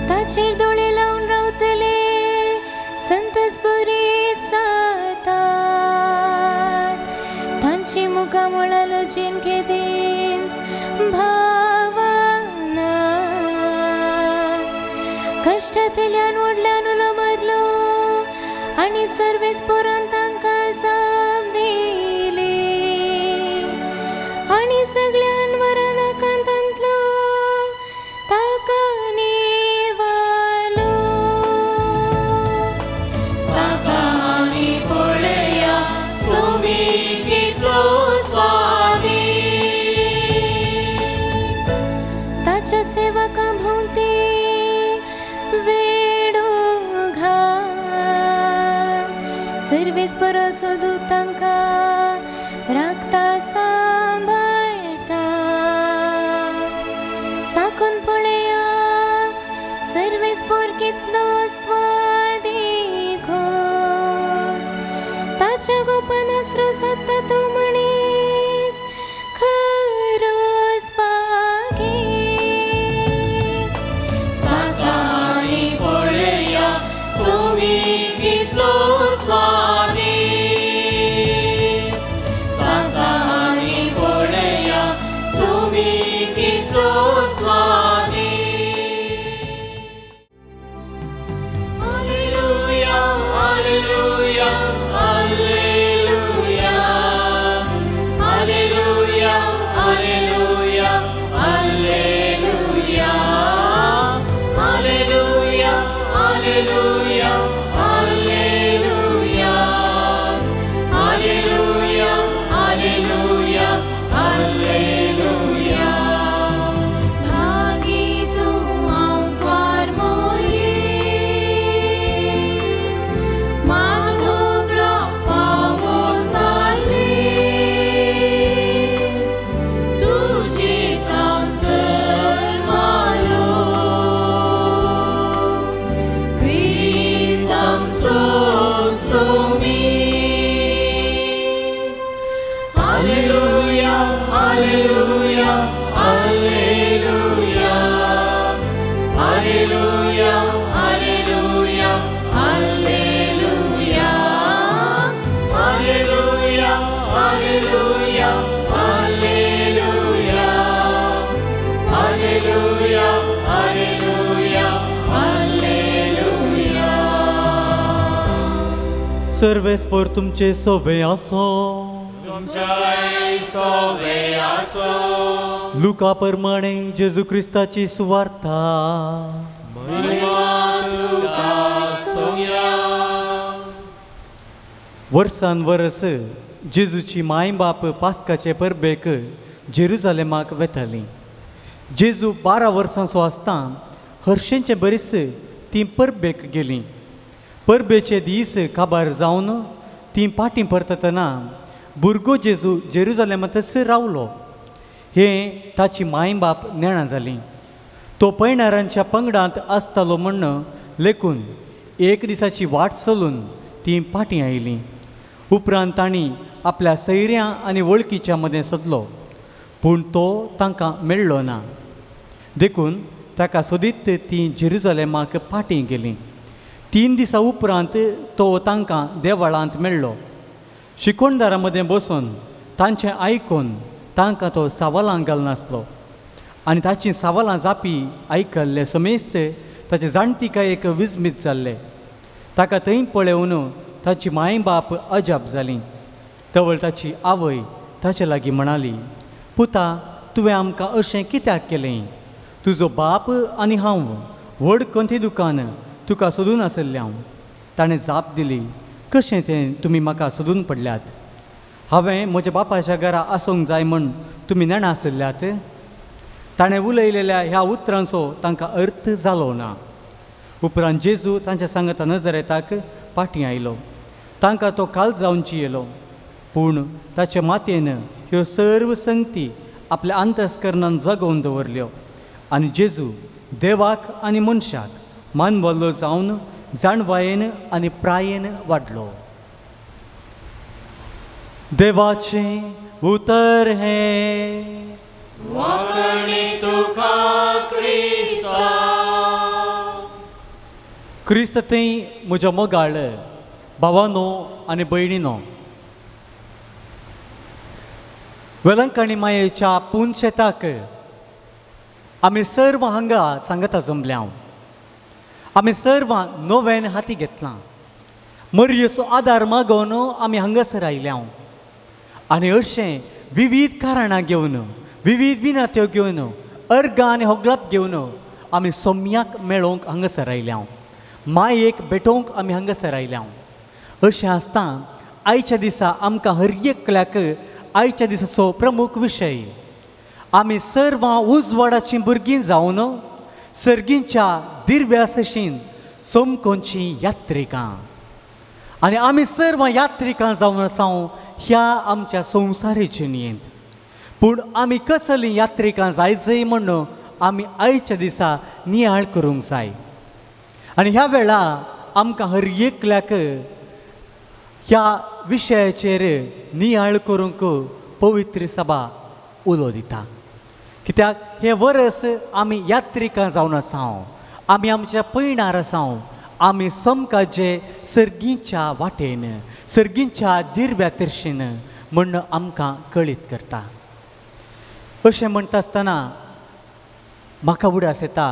ताचेर दोळे लावन रावतले संतोस बरीत जातात. तांची मुखां मुळां लजेन केदींच भावना. कश्टांतल्यान व्हडल्यान उलो मारलो आनी सर्वेस्परान तांकां जाप दिली आनी सगळ्यान वरानाकांतांतलो ताका निवालो.
सांतानी पळया सोमी कितलो स्वादीक.
ताच्या सेवकां भोंवती वेडो घाल. सर्वेस्पराचो दूत तांकां राखता सांबाळटा. साकून पळया सर्वेस्पर कितलो स्वादीक. ताच्या गोपान आसरो सोदता तो मनीस खरोच भागीक.
सांतानी पळया सोमी कितलो स्वादीक. सांतानी पळया सोमी कितलो स्वादीक. Hallelujah, hallelujah, hallelujah. Hallelujah, hallelujah, hallelujah. Hallelujah, hallelujah, hallelujah. Hallelujah, hallelujah, hallelujah.
भागी तूं आमकार मोली
मागुब्ला फावो जाली तुजी जल्मालो क्रिस्त आमचो Somi. Hallelujah, hallelujah, hallelujah. Hallelujah, hallelujah, hallelujah. Hallelujah, hallelujah, hallelujah. Hallelujah, hallelujah, hallelujah.
सर्वेस्पर तुमचे सोबे आसो. लुका प्रमाणे जेजू क्रिस्ताची सुवार्ता. वर्सान वरस जेजूची माय बाप पास्काचे परबेक जेरुजालेमाक वेताली. जेजू 12 वर्सांचो आसता हर्शेंचे बरीच ती परबेक गेली. परबेचे दीस काबार जावन ती पाटी परततना भुरगो जेजू जेरुजालेमांतच रावलो. हें ताची माय बाप नेणा जाली. तो पयणारांच्या पंगडांत आसतालो म्हण्ण लेखून एक दिसाची वाट चलून ती पाटी आयली. उपरांत तांणी आपल्या सैऱ्यां आनी वळखीच्या मदें सोदलो, पूण तो तांकां मेळ्ळो ना. देखून ताका सोदीत तीं जेरुजलेमाक फाटीं गेलीं. 3 दिसां उपरांत तो तांकां देवळांत मेळ्ळो. शिकोणदारां मदें बसून तांचें आयकून तांकां तो सवालां घालनासलो आनी ताचीं सवालां जापी आयकल्ले समेस्त ताचे जाणतिकायेक विस्मीत जाल्ले. ताका थंय पळोवन ताची माय बाप अजाप जालीं. तवळ ताची आवय ताचे लागीं म्हणाली, पुता, तुवें आमकां अशें कित्याक केलें? तुजो बाप आनी हांव व्हड कंथी दुकान तुका सोदून आसल्लें हांव. ताणें जाप दिली, कशें तें तुमी म्हाका सोदून पडल्यात? हांवें म्हज्या बापाच्या घरा आसूंक जाय म्हूण तुमी नेणा आसल्यात? ताणें उलयलेल्या ह्या उतरांचो तांकां अर्थ जालो ना. उपरांत जेजू तांच्या सांगाता नजरेताक फाटीं आयलो. तांकां तो काल जावन जियेलो, पूण ताचे मातयेन ह्यो सर्व संगती आपल्या अंतस्करणान जगोवन दवरल्यो आनी जेजू देवाक आनी मनशाक मानवल्लो जावन जाणवायेन आनी प्रायेन वाडलो. देवाचें उतर हें. क्रिस्त थंय म्हज्या मोगाळ भावानो आनी भयणीनो, वेलंकणी मायेच्या पुनशेताक आमी सर्व हांगा सांगता जमल्या. आमी सर्व नव्यान हाती घेतलां. मरयेचो आदार मागोवन आमी हांगासर आयल्या आनी अशें विवीध कारणां घेवन, विवीध विनात्यो घेवन, अर्गां आनी होगळप घेवन आमी सोम्याक मेळोवंक हांगासर आयल्या. मायेक भेटोवंक आमी हांगासर आयल्या. अशें आसता आयच्या दिसा आमकां हर एकल्याक आयच्या दिसाचो प्रमुख विशय आमी सर्वां उजवाडाचीं भुरगीं जावन सर्गींच्या दिर्व्यासशीन सोमकोनचीं यात्रिकां आनी आमी सर्वां यात्रिकां जावन आसा ह्या आमच्या संवसारी जिणेंत. पूण आमी कसलीं यात्रिकां जाय जाय म्हूण आमी आयच्या दिसा नियाळ करूंक जाय. आनी ह्या वेळा आमकां हर एकल्याक ह्या विशयाचेर नियाळ करूंक पवित्र सभा उलो दिता. कित्याक हें वरस आमी यात्रिकां जावन आसा, आमी आमच्या पयणार आसा, आमी समकाजे सर्गीच्या वाटेन, सर्गीच्या दिर्व्या तिरशीन म्हूण आमकां कळीत करता. अशें म्हणटा आसतना म्हाका उडास येता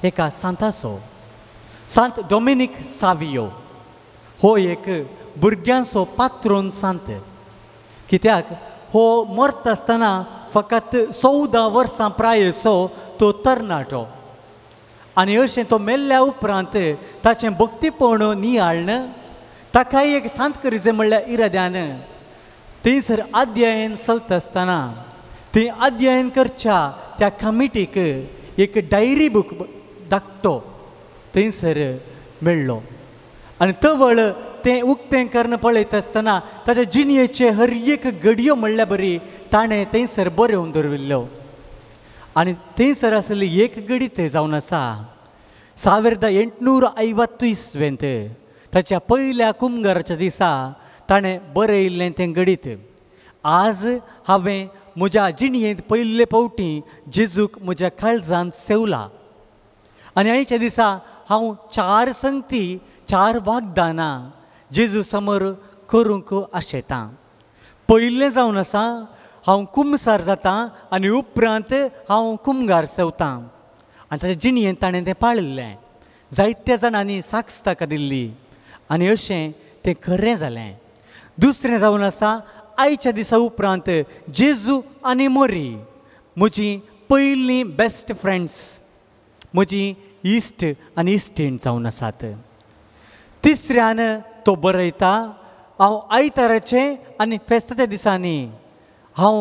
एका सांताचो, सांत डॉमिनीक सावियो. हो एक भुरग्यांचो पात्रोन सांत. कित्याक हो मरता आसतना फकत 14 वर्सां प्रायेचो तो तरणाटो आनी अशें तो मेल्ल्या उपरांत ताचें भक्तीपण नियाळ्ण ताकाय एक सांत करीजे म्हणल्या इराद्यान थंयसर अध्ययन चलता आसतना थंय अध्ययन करच्या त्या कमिटीक एक डायरी बूक धाकटो थंयसर मेळ्ळो आनी तवळ तें उक्तें करून पळयता आसतना ताच्या जिणयेचे हर एक घडयो म्हणल्या बरी ताणें थंयसर बरोवन दवरिल्ल्यो. आनी थंयसर आसली एक घडी थंय जावन आसा 1850 इस्वेंत ताच्या पयल्या कुमगाराच्या दिसा ताणें बरयल्लें तें घडीत. आज हांवें म्हज्या जिणयेंत पयले फावटी जेजूक म्हज्या काळजांत सेवला आनी आयच्या दिसा हांव 4 संगती, 4 वागदानां जेजू समोर करूंक आशेतां. पयलें जावन आसा हांव कुमसार जातां आनी उपरांत हांव कुमगार सेवतां. आनी ताच्या जिणयेंत ताणें तें पाळिल्लें. जायत्या जाणांनी साक्ष ताका दिल्ली आनी अशें तें खरें जालें. दुसरें जावन आसा आयच्या दिसा उपरांत जेजू आनी मोरी म्हजी पयलीं बेस्ट फ्रेंड्स, म्हजी इश्ट आनी इश्टीण जावन आसात. तिसऱ्यान तो बरयता, हांव आयताराचें आनी फेस्ताच्या दिसांनी हांव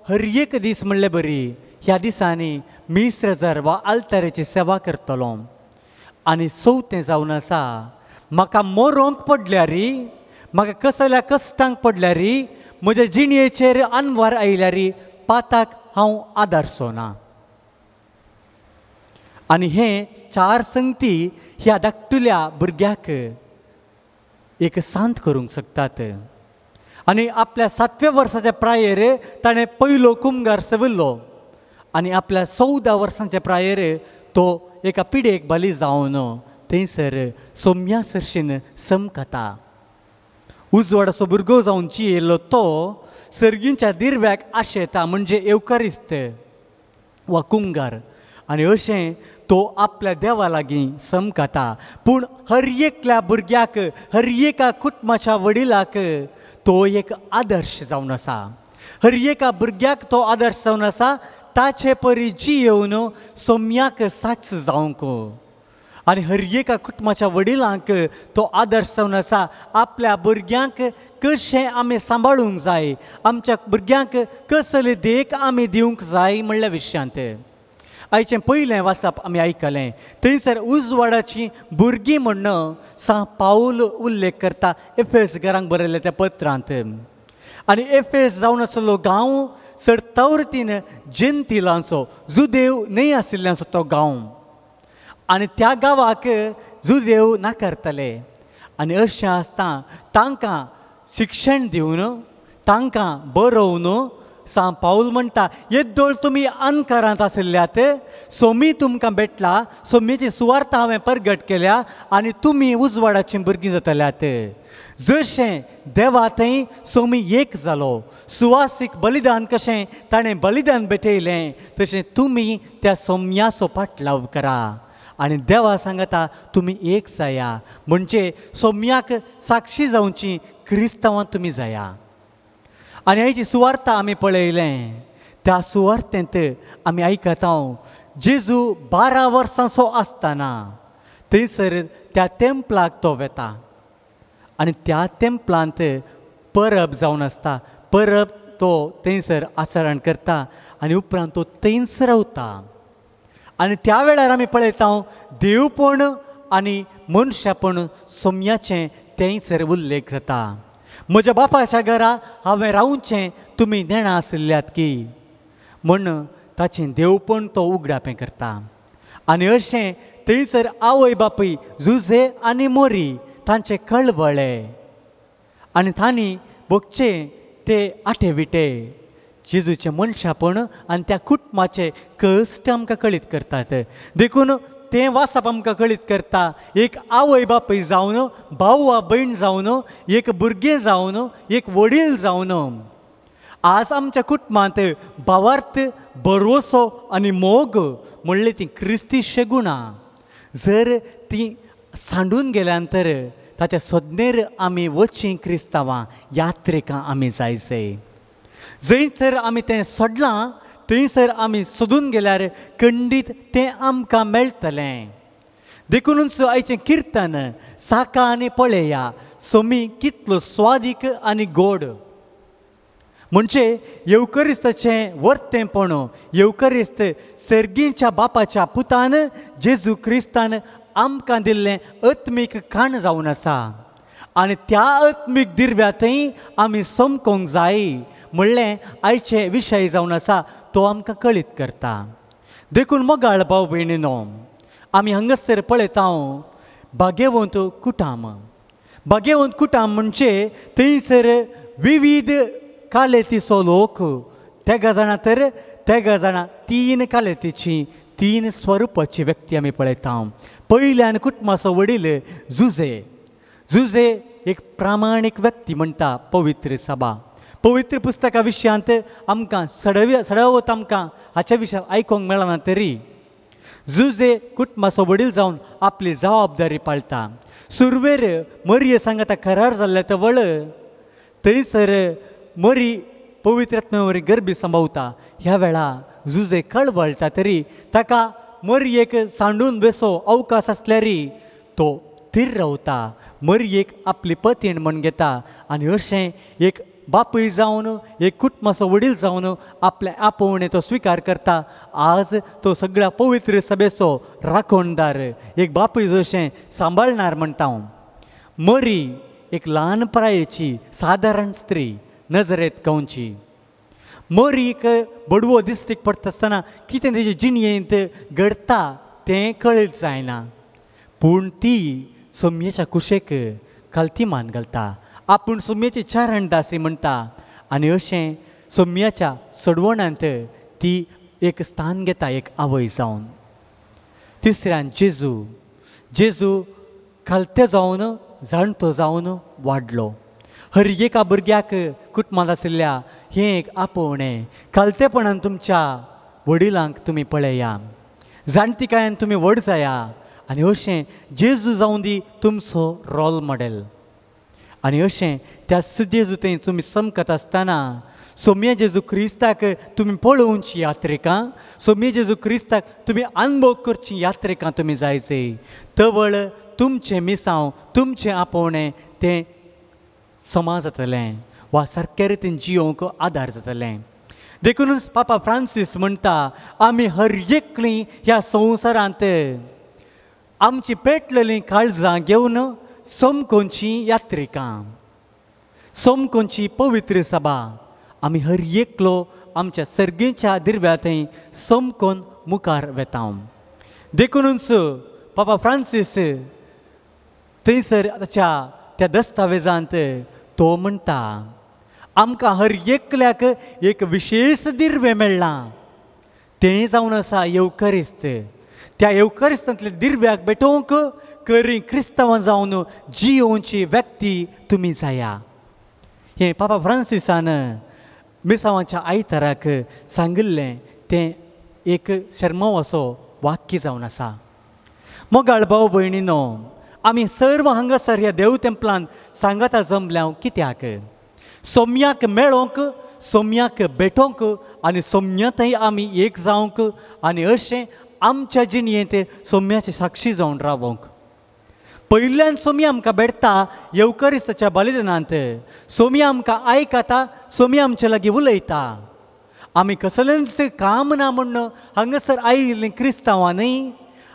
हर एक दीस म्हणले बरी ह्या दिसांनी मीस रजर वा आल्ताराची सेवा करतलो. आनी चवथें जावन आसा म्हाका मरोंक पडल्यार, म्हाका कसल्या कश्टांक पडल्यार, म्हज्या जिणयेचेर अनवार आयल्यार पाताक हांव आदारचो ना. आनी हे 4 संगती ह्या धाकटुल्या भुरग्याक एक सांत करूंक शकतात. आनी आपल्या 7व्या वर्साच्या प्रायेर ताणें पयलो कुमगार सविल्लो आनी आपल्या 14 वर्सांच्या प्रायेर तो एका पिडेक बली जावन थंयसर सोम्या सरशीन समकता. उजवाडाचो भुरगो जावन जियेल्लो तो सर्गींच्या दिर्व्याक आशेता, म्हणजे येवकारिस्त वा कुंगार, आनी अशें तो आपल्या देवा लागीं समकता. पूण हर एकल्या भुरग्याक, हर एका कुटुंबाच्या वडिलाक तो एक आदर्श जावन आसा. हर एका भुरग्याक तो आदर्श जावन आसा, ताचे परी जियेवन सोम्याक साक्ष जावंक. आनी हर एका कुटुंबाच्या वडिलांक तो आदर्श जावन आसा, आपल्या भुरग्यांक कशें आमी सांबाळूंक जाय, आमच्या भुरग्यांक कसली देख आमी दिवंक जाय म्हणल्या विशयांत. आयचें पयलें वाचप आमी आयकलें, थंयसर उजवाडाची भुरगीं म्हण सांत पावल उल्लेख करता एफेस घरांक बरयल्ल्या त्या पत्रांत. आनी एफेस जावन आसलो गांव चडतावरतीन जेंतिलांचो, जुदेव न्हय आशिल्ल्यांचो तो गांव, आनी त्या गांवाक जुदेव नाकारतले. आनी अशें आसता तांकां शिक्षण दिवन, तांकां बरोवन सांत पावल म्हणटा, येदोळ तुमी अंधकारांत आशिल्ल्यात, सोमी तुमकां भेटला, सोमीची सुवार्थ हांवें परगट केल्या आनी तुमी उजवाडाची भुरगीं जातल्यात. जशें देवा थंय सोमी एक जालो, सुवासीक बलिदान कशें ताणें बलिदान भेटयलें, तशें तुमी त्या सोम्याचो पाटलाव करा आनी देवा सांगता तुमी एक जाया, म्हणजे सोम्याक साक्षी जावची क्रिस्तांवां तुमी जाया. आनी आयची सुवार्ता आमी पळयलें, त्या सुवार्तेंत आमी आयकता जेजू 12 वर्सांचो आसतना थंयसर त्या तेंपलाक तो वेता आनी त्या तेंपलांत परब जावन आसता, परब तो थंयसर आचरण करता आनी उपरांत तो थंयच रावता. आनी त्या वेळार आमी पळयता देवपण आनी मनशापण सोम्याचें थंयसर उल्लेख जाता. म्हज्या बापाच्या घरा हांवें रावचें तुमी नेणां आशिल्ल्यात की म्हण ताचें देवपण तो उगडापें करता. आनी अशें थंयसर आवय बापूय जुझे आनी मोरी तांचे कळवळे आनी तांणी भोगचे ते आठे विटे जेजूचें मनशापण आनी त्या कुटुंबाचे कश्ट आमकां कळीत करतात. देखून तें वाचप आमकां कळीत करता, एक आवय बापूय जावन, भाव वा भयण जावन, एक भुरगें जावन, एक वडील जावन आज आमच्या कुटुंबांत भावार्थ, भरवसो आनी मोग म्हणले ती क्रिस्ती शेगुणां जर ती सांडून गेल्यान तर ताच्या सोदनेर आमी वचीं क्रिस्तांवां यात्रिकां आमी जायचे. जंयसर आमी तें सोडलां थंयसर आमी सोदून गेल्यार खंडीत तें आमकां मेळटलें. देखुनूच आयचें किर्तन साका आनी पळया सोमी कितलो स्वादीक आनी गोड, म्हणजे येवकरिस्ताचें वर्तेंपण, येवकरिस्त सर्गींच्या बापाच्या पुतान जेजू क्रिस्तान आमकां दिल्लें आत्मीक खाण जावन आसा आनी त्या आत्मीक दिर्व्यांतय आमी समकोंक जाय म्हणलें आयचे विशय जावन आसा तो आमकां कळीत करता. देखून मोगाळ भाव भयणीनो, आमी हांगासर पळयता भाग्यवंत कुटाम. भाग्यवंत कुटाम म्हणजे थंयसर विविध कालेतीचो लोक, तेगा जाणां तर तेगा जाणां 3 कालेतीची 3 स्वरुपाची व्यक्ती आमी पळयता. पयल्यान कुटुंबाचो वडील जुझे. जुझे एक प्रामाणीक व्यक्ती म्हणटा पवित्र सभा. पवित्र पुस्तका विशयांत आमकां सडवत आमकां हाच्या विशयान आयकूंक मेळना तरी जुझे कुटुंबाचो वडील जावन आपली जबाबदारी पाळटा. सुरवेर मरये सांगता करार जाल्ले तवळ थंयसर मरी पवित्र आत्म्या गरबी सांबावता. ह्या वेळा जुझे कळवळटा तरी ताका मरयेक सांडून बेसो अवकाश आसल्यारी तो थीर रावता, मरयेक आपली पतीण म्हण घेता आनी अशें एक बापूय जावन एक कुटुंबाचो वडील जावन आपलें आपोवणें तो स्विकार करता. आज तो सगळ्या पवित्र सभेचो राखणदार, एक बापूय जशें सांबाळणार म्हणटा हांव. मरी एक ल्हान प्रायेची सादारण स्त्री नजरेंत गांवची. मरीक बडवो दिश्टीक पडटा आसतना कितें तेजे जिणयेंत घडटा तें कळीत जायना, पूण ती सोमयेच्या कुशेक खालती मान घालता, आपूण सोमयेची चारण दासी म्हणटा आनी अशें सोमयाच्या सोडवणांत ती एक स्थान घेता, एक आवय जावन. तिसऱ्यान जेजू. जेजू खालते जावन जाणटो जावन वाडलो. हर एका भुरग्याक कुटुंबांत आशिल्ल्या हें एक आपोवणें. खालतेपणान तुमच्या वडिलांक तुमी पळया, जाणटिकायेन तुमी व्हड जाया आनी अशें जेजू जावन दी तुमचो रोल मॉडेल. आनी अशें त्या जेजू थंय तुमी चमकत आसतना सोम्या जेजू क्रिस्ताक तुमी पळोवची यात्रिकां, सोम्या जेजू क्रिस्ताक तुमी अनुभव करची यात्रिकां तुमी जायचे. तवळ तुमचें मिसांव, तुमचें आपोवणें तें समा जातलें वा सारके रितीन जियोवंक आदार जातलें. देखूनच पापा फ्रांसीस म्हणटा, आमी हर एकलीं ह्या संवसारांत आमची पेटलेलीं काळजां घेवन समकोनची यात्रिकां, समकोनची पवित्र सभा, आमी हर एकलो आमच्या सर्गीच्या दिर्व्या थंय समकोन मुखार वेता. देखूनच पापा फ्रांसीस थंयसर ताच्या त्या दस्तावेजांत तो म्हणटा, आमकां हर एकल्याक एक विशेश दिर्वें मेळ्ळां, तें जावन आसा येवकरिस्त. त्या येवकरिस्तांतल्या दिर्व्याक भेटोवंक करी क्रिस्तांवां जावन जियोवची व्यक्ती तुमी जाया. हें पापा फ्रांसिसान मिसांवाच्या आयताराक सांगिल्लें तें एक शर्माव असो वाक्य जावन आसा. मोगाळ भाव भयणीनो, आमी सर्व हांगासर ह्या देव तेंपलान सांगाता जमल्या कित्याक? सोम्याक मेळोवंक, सोम्याक भेटोवंक आनी सोम्यांतय आमी एक जावंक आनी अशें आमच्या जिणयेंत सोम्याची साक्षी जावन रावोंक. पयल्यान सोमी आमकां भेटता येवकरिस्ताच्या बलिदानांत. सोमी आमकां आयकता, सोमी आमचे लागीं उलयता. आमी कसलेंच काम ना म्हूण हांगासर आयिल्लीं क्रिस्तांवां न्हय,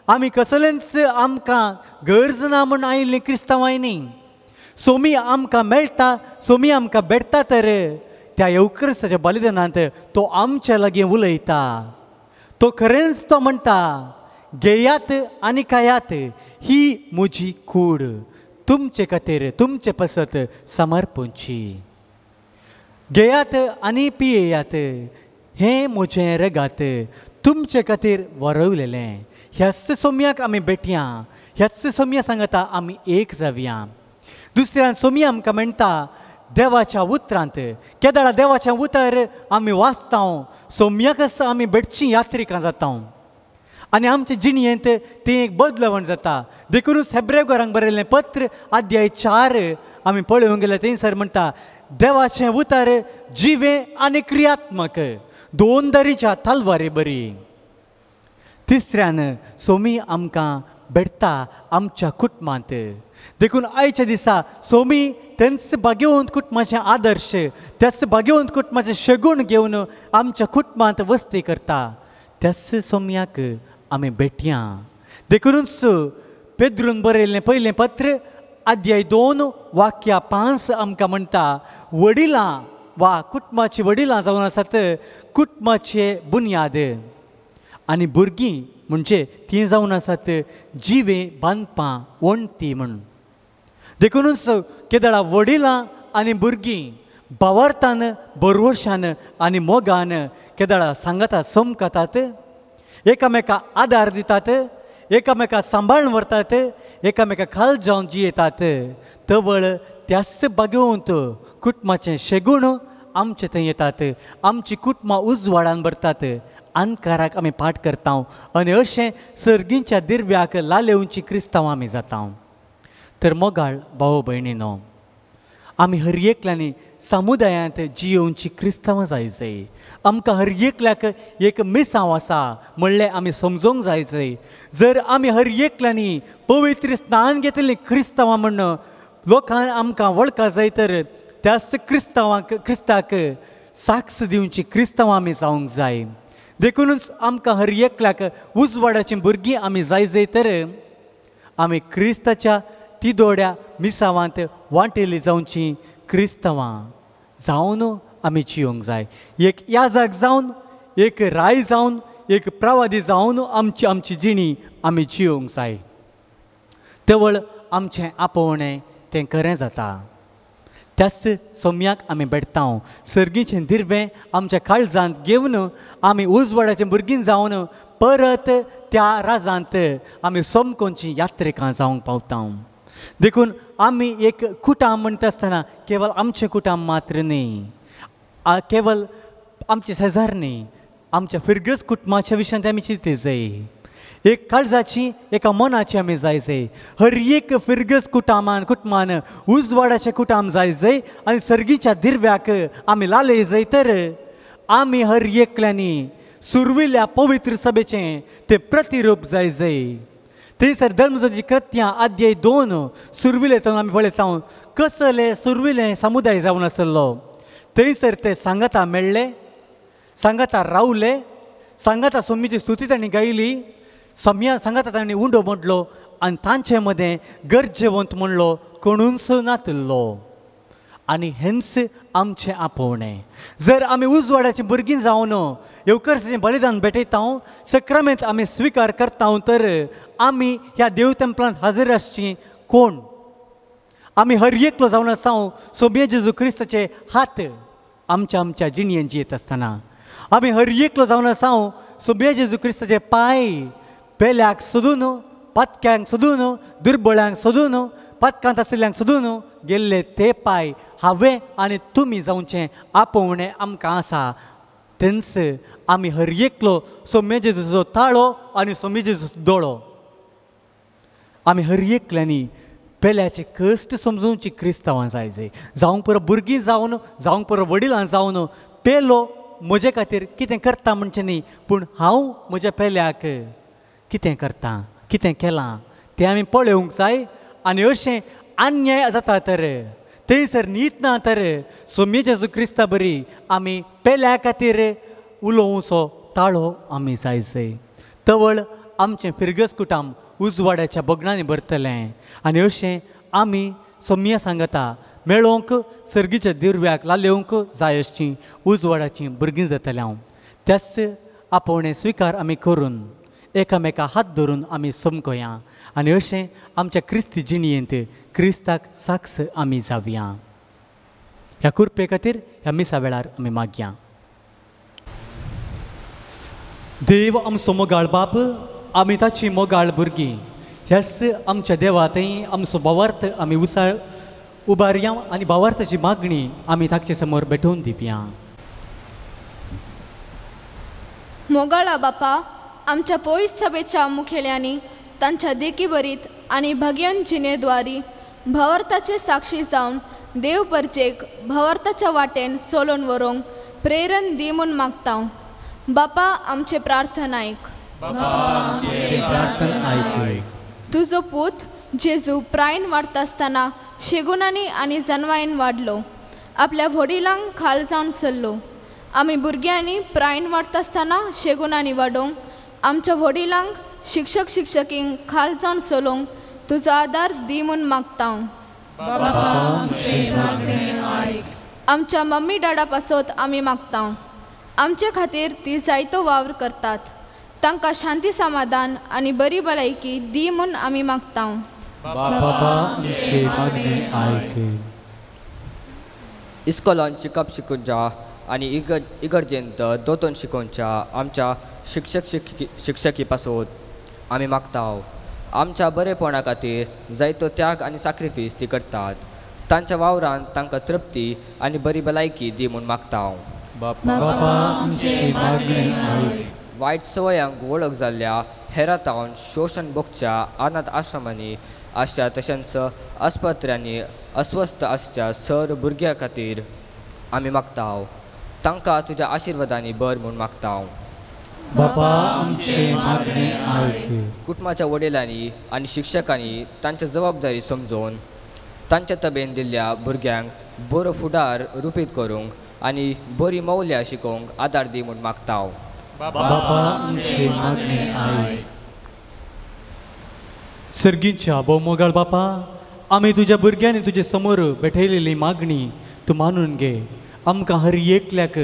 आमी कसलेंच आमकां गरज ना म्हूण आयिल्लीं क्रिस्तांवांय न्हय. सोमी आमकां मेळटा, सोमी आमकां भेटता तर त्या येवकरिस्ताच्या बलिदानांत तो आमच्या लागीं उलयता. तो खरेंच तो म्हणटा, घेयात आनी खायात, ही म्हजी कूड तुमचे खातीर, तुमचे पासत समर्पणची. घेयात आनी पियेयात, हें म्हजें रगात तुमचे खातीर वरवलेलें. ह्याच सोम्याक आमी भेटया, ह्याच सोम्या सांगता आमी एक जावया. दुसऱ्यान सोमी आमकां म्हणटा देवाच्या उतरांत, केदळा देवाचें उतर आमी वाचता, सोम्याकच आमी भेटची यात्रिकां जाता आनी आमचे जिणयेंत तें एक बदलवण जाता. देखूनच हेब्रेवकारांक बरयल्लें पत्र अध्याय 4 आमी पळोवंक गेल्यार थंयसर म्हणटा, देवाचें उतर जिवें आनी क्रियात्मक, दोन दरीच्या तलवारी बरी. तिसऱ्यान सोमी आमकां भेटता आमच्या कुटुंबांत. देखून आयच्या दिसा सोमी तेंच भाग्यवंत कुटुंबाचें आदर्श, त्याच भाग्यवंत कुटुंबाचें शगूण घेवन आमच्या कुटुंबांत वस्ती करता. त्याच सोम्याक आमी भेटया. देखूनच पेद्रून बरयल्लें पयलें पत्र अध्याय 2 वाक्या 5 आमकां म्हणटा, वडिलां वा कुटुंबाची वडिलां जावन आसात कुटुंबाचे बुन्याद आनी भुरगीं म्हणजे तीं जावन आसात जिवे बांदपां वणटी म्हूण. देखूनच केदळा वडिलां आनी भुरगीं भावार्थान, भरवशान आनी मोगान केदळा सांगता समकतात, एकामेका आदार दितात, एकामेका सांबाळून व्हरतात, एकामेका खाल जावन जियेतात. तवळ त्याच भाग्यवंत कुटुंबाचें शेगूण आमचे थंय येतात, आमची कुटुंबां उजवाडान भरतात, अंधकाराक आमी पाठ करता आनी अशें सर्गींच्या दिर्व्याक लालेवची क्रिस्तांव आमी जाता. तर मोगाळ भाव भयणीनो, आमी हर एकल्यांनी समुदायांत जियोवची क्रिस्तांवां जाय जाय. आमकां हर एकल्याक एक मिसांव आसा म्हणलें आमी समजोंक जाय जाय. जर आमी हर एकल्यांनी पवित्र स्नान घेतलें क्रिस्तांवां म्हण लोकांक आमकां वळखा जाय तर त्याच क्रिस्तांवांक, क्रिस्ताक साक्ष दिवची क्रिस्तांवां आमी जावंक जाय. देखूनच आमकां हर एकल्याक उजवाडाचीं भुरगीं आमी जाय जाय तर आमी क्रिस्ताच्या तिदोड्या मिसावांत वांटेली जावची क्रिस्तांवां जावन आमी जियोंक जाय. एक याजक जावन, एक राय जावन, एक प्रवादी जावन आमची आमची जिणी आमी जियोंक जाय. तवळ आमचें आपोवणें तें खरें जाता. त्याच सोम्याक आमी भेटता. सर्गीचें दिर्वें आमच्या काळजांत घेवन आमी उजवाडाचें भुरगीं जावन परत त्या राजांत आमी सोमकोनची यात्रेकां जावंक पावता. देखून आमी एक कुटाम म्हणटा आसतना केवल आमचें कुटाम मात्र न्ही, केवल आमचे शेजार न्ही, आमच्या फिरगज कुटुंबाच्या विशयांत आमी चिंती जाय. एक काळजाची एका मनाची आमी जाय जाय. हर एक फिरगज कुटामान कुटुंबान उजवाडाचें कुटाम जाय जाय आनी सर्गीच्या दिर्व्याक आमी लालय जाय. तर आमी हर एकल्यांनी सुरविल्ल्या पवित्र सभेचें तें प्रतिरूप जाय जाय. थंयसर धर्मजाची कृत्यां अध्याय 2 सुरविले थंय आमी पळयता कसले सुरविले समुदाय जावन आसलो. थंयसर ते सांगाता मेळ्ळे, सांगाता रावले, सांगाता सोमीची स्तुती तांणी गायली, सम्या सांगाता तांणी उंडो मोडलो आनी तांचे मदें गरजेवंत म्हणलो कोणूच नातिल्लो. आनी हेंच आमचें आपोवणें. जर आमी उजवाडाची भुरगीं जावन येवकर्साचें बलिदान भेटयता, सक्रामेंत आमी स्विकार करता, तर आमी ह्या देव तेंपलांत हाजीर आसची कोण? आमी हर एकलो जावन आसा सोबये जेजू क्रिस्ताचे हात आमच्या आमच्या जिणयेन जियेत आसतना आमी हर एकलो जावन आसा सोबये जेजू क्रिस्ताचे पांय पेल्याक सोदून, पातक्यांक सोदून, दुर्बळ्यांक सोदून, पातकांत आशिल्ल्यांक सोदून गेल्ले ते पांय हांवें आनी तुमी जावचें आपोवणें आमकां आसा. तेंच आमी हर एकलो सोम्या जेजूचो ताळो आनी सोम्या जेजूचो दोळो. आमी हर एकल्यांनी पेल्याचे कश्ट समजोवची क्रिस्तांवां जाय जाय. जावंक पुरो भुरगीं जावन, जावंक पुरो वडिलां जावन पेलो म्हजे खातीर कितें करता म्हणचें न्ही, पूण हांव म्हज्या पेल्याक कितें करता, कितें केलां तें आमी पळोवंक जाय. आनी अशें अन्याय जाता तर थंयसर नीत ना तर सोम्या जेजू क्रिस्ता बरी आमी पेल्या खातीर उलोवचो ताळो आमी जाय जाय. तवळ आमचें फिरगज कुटाम उजवाड्याच्या बगणांनी भरतलें आनी अशें आमी सोम्या सांगता मेळोवंक सर्गीच्या दिर्व्याक लालेवंक जाय अशी उजवाडाचीं भुरगीं जातलें हांव. त्याच आपोवणें स्विकार आमी करून एकामेका हात धरून आमी समकोया आनी अशें आमच्या क्रिस्ती जिणयेंत क्रिस्ताक साक्ष आमी जावया. ह्या कृपे खातीर ह्या मिसा वेळार आमी मागया. देव आमचो मोगाळ बाप, आमी ताची मोगाळ भुरगीं. ह्याच आमच्या देवा थंय आमचो भावार्थ आमी उसाळ उबारया आनी भावार्थाची मागणी आमी ताचे समोर भेटोवन दिवया.
मोगाळा बापा, आमच्या पयस सभेच्या मुखेल्यांनी तांच्या देखीभरीत आनी भाग्यन जिणेद्वारी भावार्थाचे साक्षी जावन देव परजेक भावार्थाच्या वाटेन सोलोवन व्हरूंक प्रेरण दी म्हूण मागता. बापा आमचे प्रार्थना आयक. तुजो पूत जेजू प्रायन वाडटा आसतना शेगुणांनी आनी जनवायन वाडलो, आपल्या व्हडिलांक खाल जावन सरलो. आमी भुरग्यांनी प्रायन वाडटा आसतना शेगुणांनी वाडोवंक, आमच्या व्हडिलांक शिक्षक शिक्षकींक खाल जावन चलोवंक तुजो आदार दी म्हूण मागता. आमच्या मम्मी डाडा पासत आमी मागता. आमचे खातीर ती जायतो वावर करतात, तांकां शांती समाधान आनी बरी भलायकी दी म्हूण आमी मागता.
इस्कॉलान शिकप शिकोवच्या आनी इगर्जेंत दोतोन शिकोवच्या आमच्या शिक्षक शिक्षकी पासत आमी मागता. आमच्या बरेपणा खातीर जायतो त्याग आनी साक्रिफीस ती करतात. तांच्या वावरान तांकां तृप्ती आनी बरी भलायकी दी म्हूण मागता. वायट सवयांक वळख जाल्ल्या हेरातावन शोशण भोगच्या अनाथ आश्रमांनी आसच्या तशेंच आस्पत्र्यांनी अस्वस्थ आसच्या सर भुरग्यां खातीर आमी मागता. तांकां तुज्या आशिर्वादांनी भर म्हूण मागता. कुटुंबाच्या वडिलांनी आनी शिक्षकांनी तांच्या जबाबदारी समजून तांच्या तबेन दिल्ल्या भुरग्यांक बरो फुडार रुपीत करूंक आनी बरी मौल्यां शिकोवंक आदार दी म्हूण मागता.
सर्गीच्या भोवमोगाळ बापा, आमी तुज्या भुरग्यांनी तुजे समोर भेटयलेली मागणी तूं मानून घे. आमकां हर एकल्याक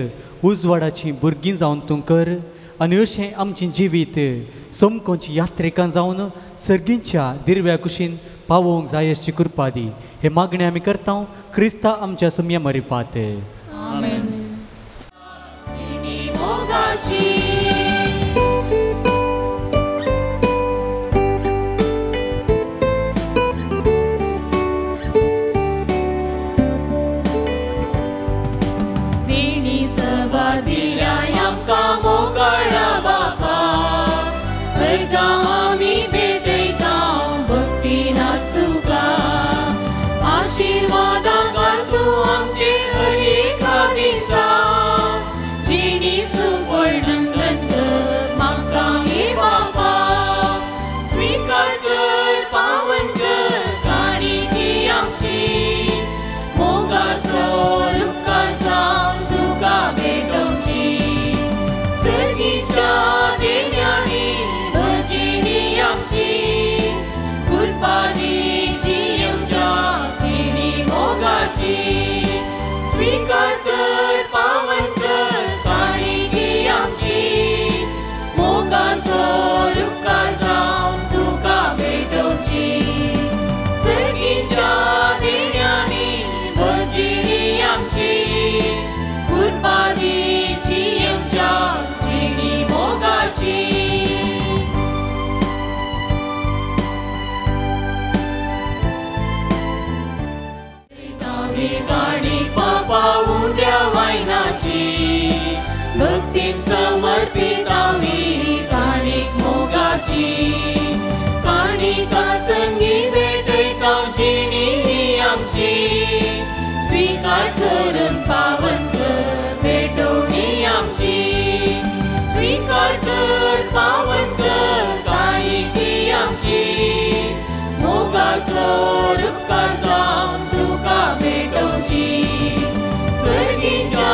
उजवाडाची भुरगीं जावन तूं कर आनी अशें आमचें जिवीत समकोची यात्रेकां जावन सर्गीच्या दिर्व्या कुशीन पावोवंक जाय अशी कृपा दी. हे मागणें आमी करता क्रिस्ता आमच्या सुम्या मरिपात.
आमेन. मोगाची. काणीक पापा उंड्या वायनाची भक्तीन समर्पितावी काणीक मोगाची काणिका संगी भेटयता जिणी ही आमची स्वीकार करून पावन कर भेटवणी आमची स्वीकार कर पावन कर काणीक ही आमची मोगाचो उपकार जावन तुका भेटोवची सर्गीच्या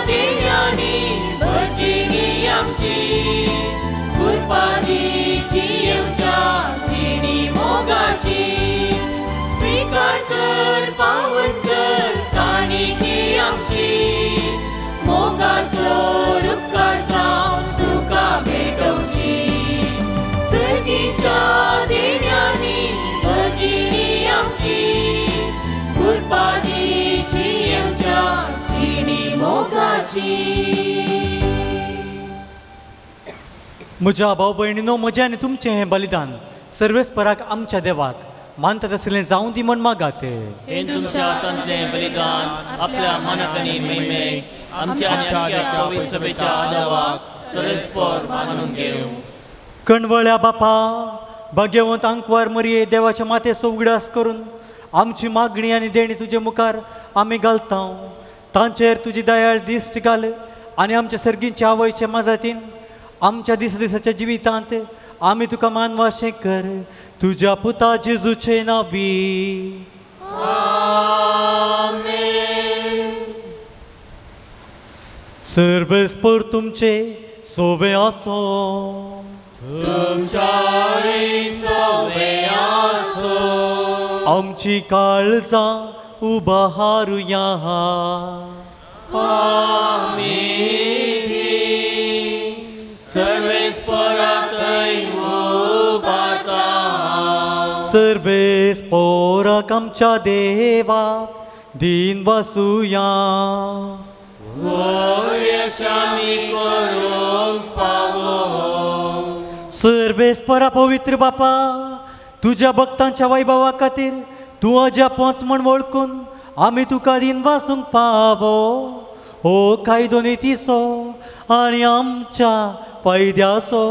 देण्यांनी भरजिणी आमची कुरपादीची येवच्या जिणी मोगाची स्वीकार कर पावन कर काणीक ही आमची मोगाचो उपकार जावन तुका भेटोवची सर्गीच्या देण्यांनी भरजिणी आमची कुरपादीची येवच्या जिणी मोगाची.
म्हज्या भाव भयणीनो, म्हजें आनी तुमचें हें बलिदान सर्वेस्पराक आमच्या देवाक मानतात आसलें जावं दी म्हण मागात.
हें तुमच्या हातांतलें बलिदान आपल्या मनाक आनी महिमेक आमच्या आनी आमच्या पवित्र सभेच्या आदावाक सर्वेस्पर मानून घेवं.
कणवळ्या बापा, भाग्यवंत आंकवार मरये देवाच्या मातेचो उगडास करून आमची मागणी आनी देणी तुजे मुखार आमी घालता. तांचेर तुजी दयाळ दिश्ट घाल आनी आमच्या सर्गींच्या आवयचे मजतीन आमच्या दिसा दिसाच्या जिवितांत आमी तुका मानवाशें कर. तुज्या पुता जेजूचे नांवी.
आमेन.
सर्वेस्पर तुमचे सोवे आसो.
तुमच्याय सोवे आसो.
आमची काळजां उबारुया. सर्वेस्पराक आमच्या देवा दीन वासुया. सर्वेस्परा पवित्र बापा, तुज्या भक्तांच्या वैभवा खातीर तूं अजापोंत म्हण वळखून आमी तुका दीन वासूंक पावो. हो कायदो नितीचो आनी आमच्या फायद्याचो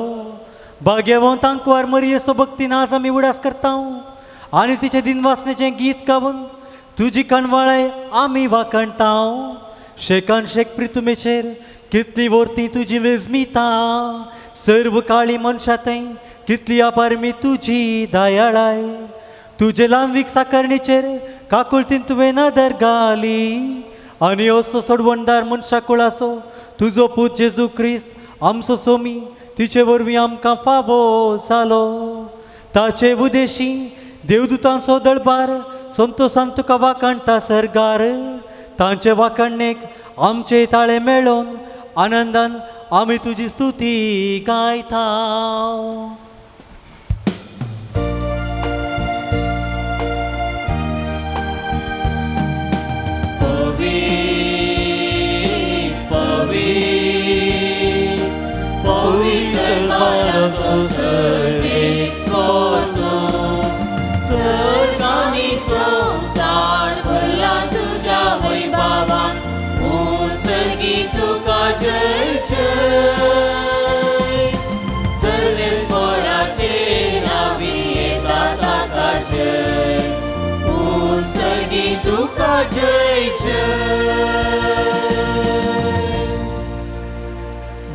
भाग्यवंत आंकवार मरयेचो भक्तीन आज आमी उडास करता आनी तिचें दिनवासनेचें गीत गावन तुजी कणवाळाय आमी वाखणता. शेकान शेक प्रितुमेचेर कितली वर्ती तुजी विजमिता, सर्व काळी मनशां थंय कितली अपारमी तुजी दयाळाय. तुजे लांबवीक साकरणीचेर काकुळतीन तुवें नदर घाली आनी असो सोडवणदार मनशा कुळाचो तुजो पूत जेजू क्रिस्त आमचो सोमी तिचे वरवीं आमकां फावो जालो. ताचे उदेशी देवदूतांचो दळबार संतोसान तुका वाखाणटा सरगार. तांचे वाखाणणेक आमचे ताळे मेळोवन आनंदान आमी तुजी स्तुती गायता.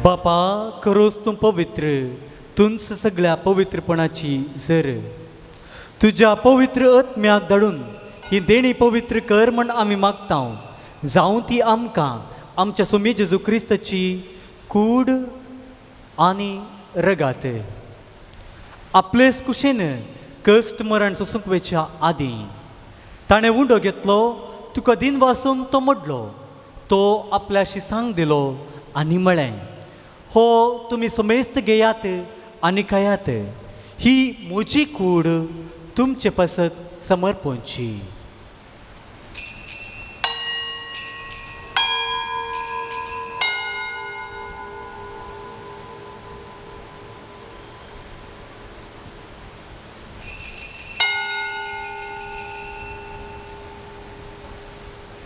बापा, खरोच तूं पवित्र, तूंच सगळ्या पवित्रपणाची जर. तुज्या पवित्र आत्म्याक धाडून ही देणी पवित्र कर म्हण आमी मागता. जावं ती आमकां आमच्या सोमी जेजू क्रिस्ताची कूड आनी रगात. आपलेच कुशेन कश्ट मरण सोसूंक वयच्या आदीं ताणें उंडो घेतलो, तुका दिन वासून तो मोडलो, तो आपल्याशी सांग दिलो आनी म्हळें, हो तुमी समेस्त घेयात आनी खायात, ही म्हजी कूड तुमचे पासत समर्पणची.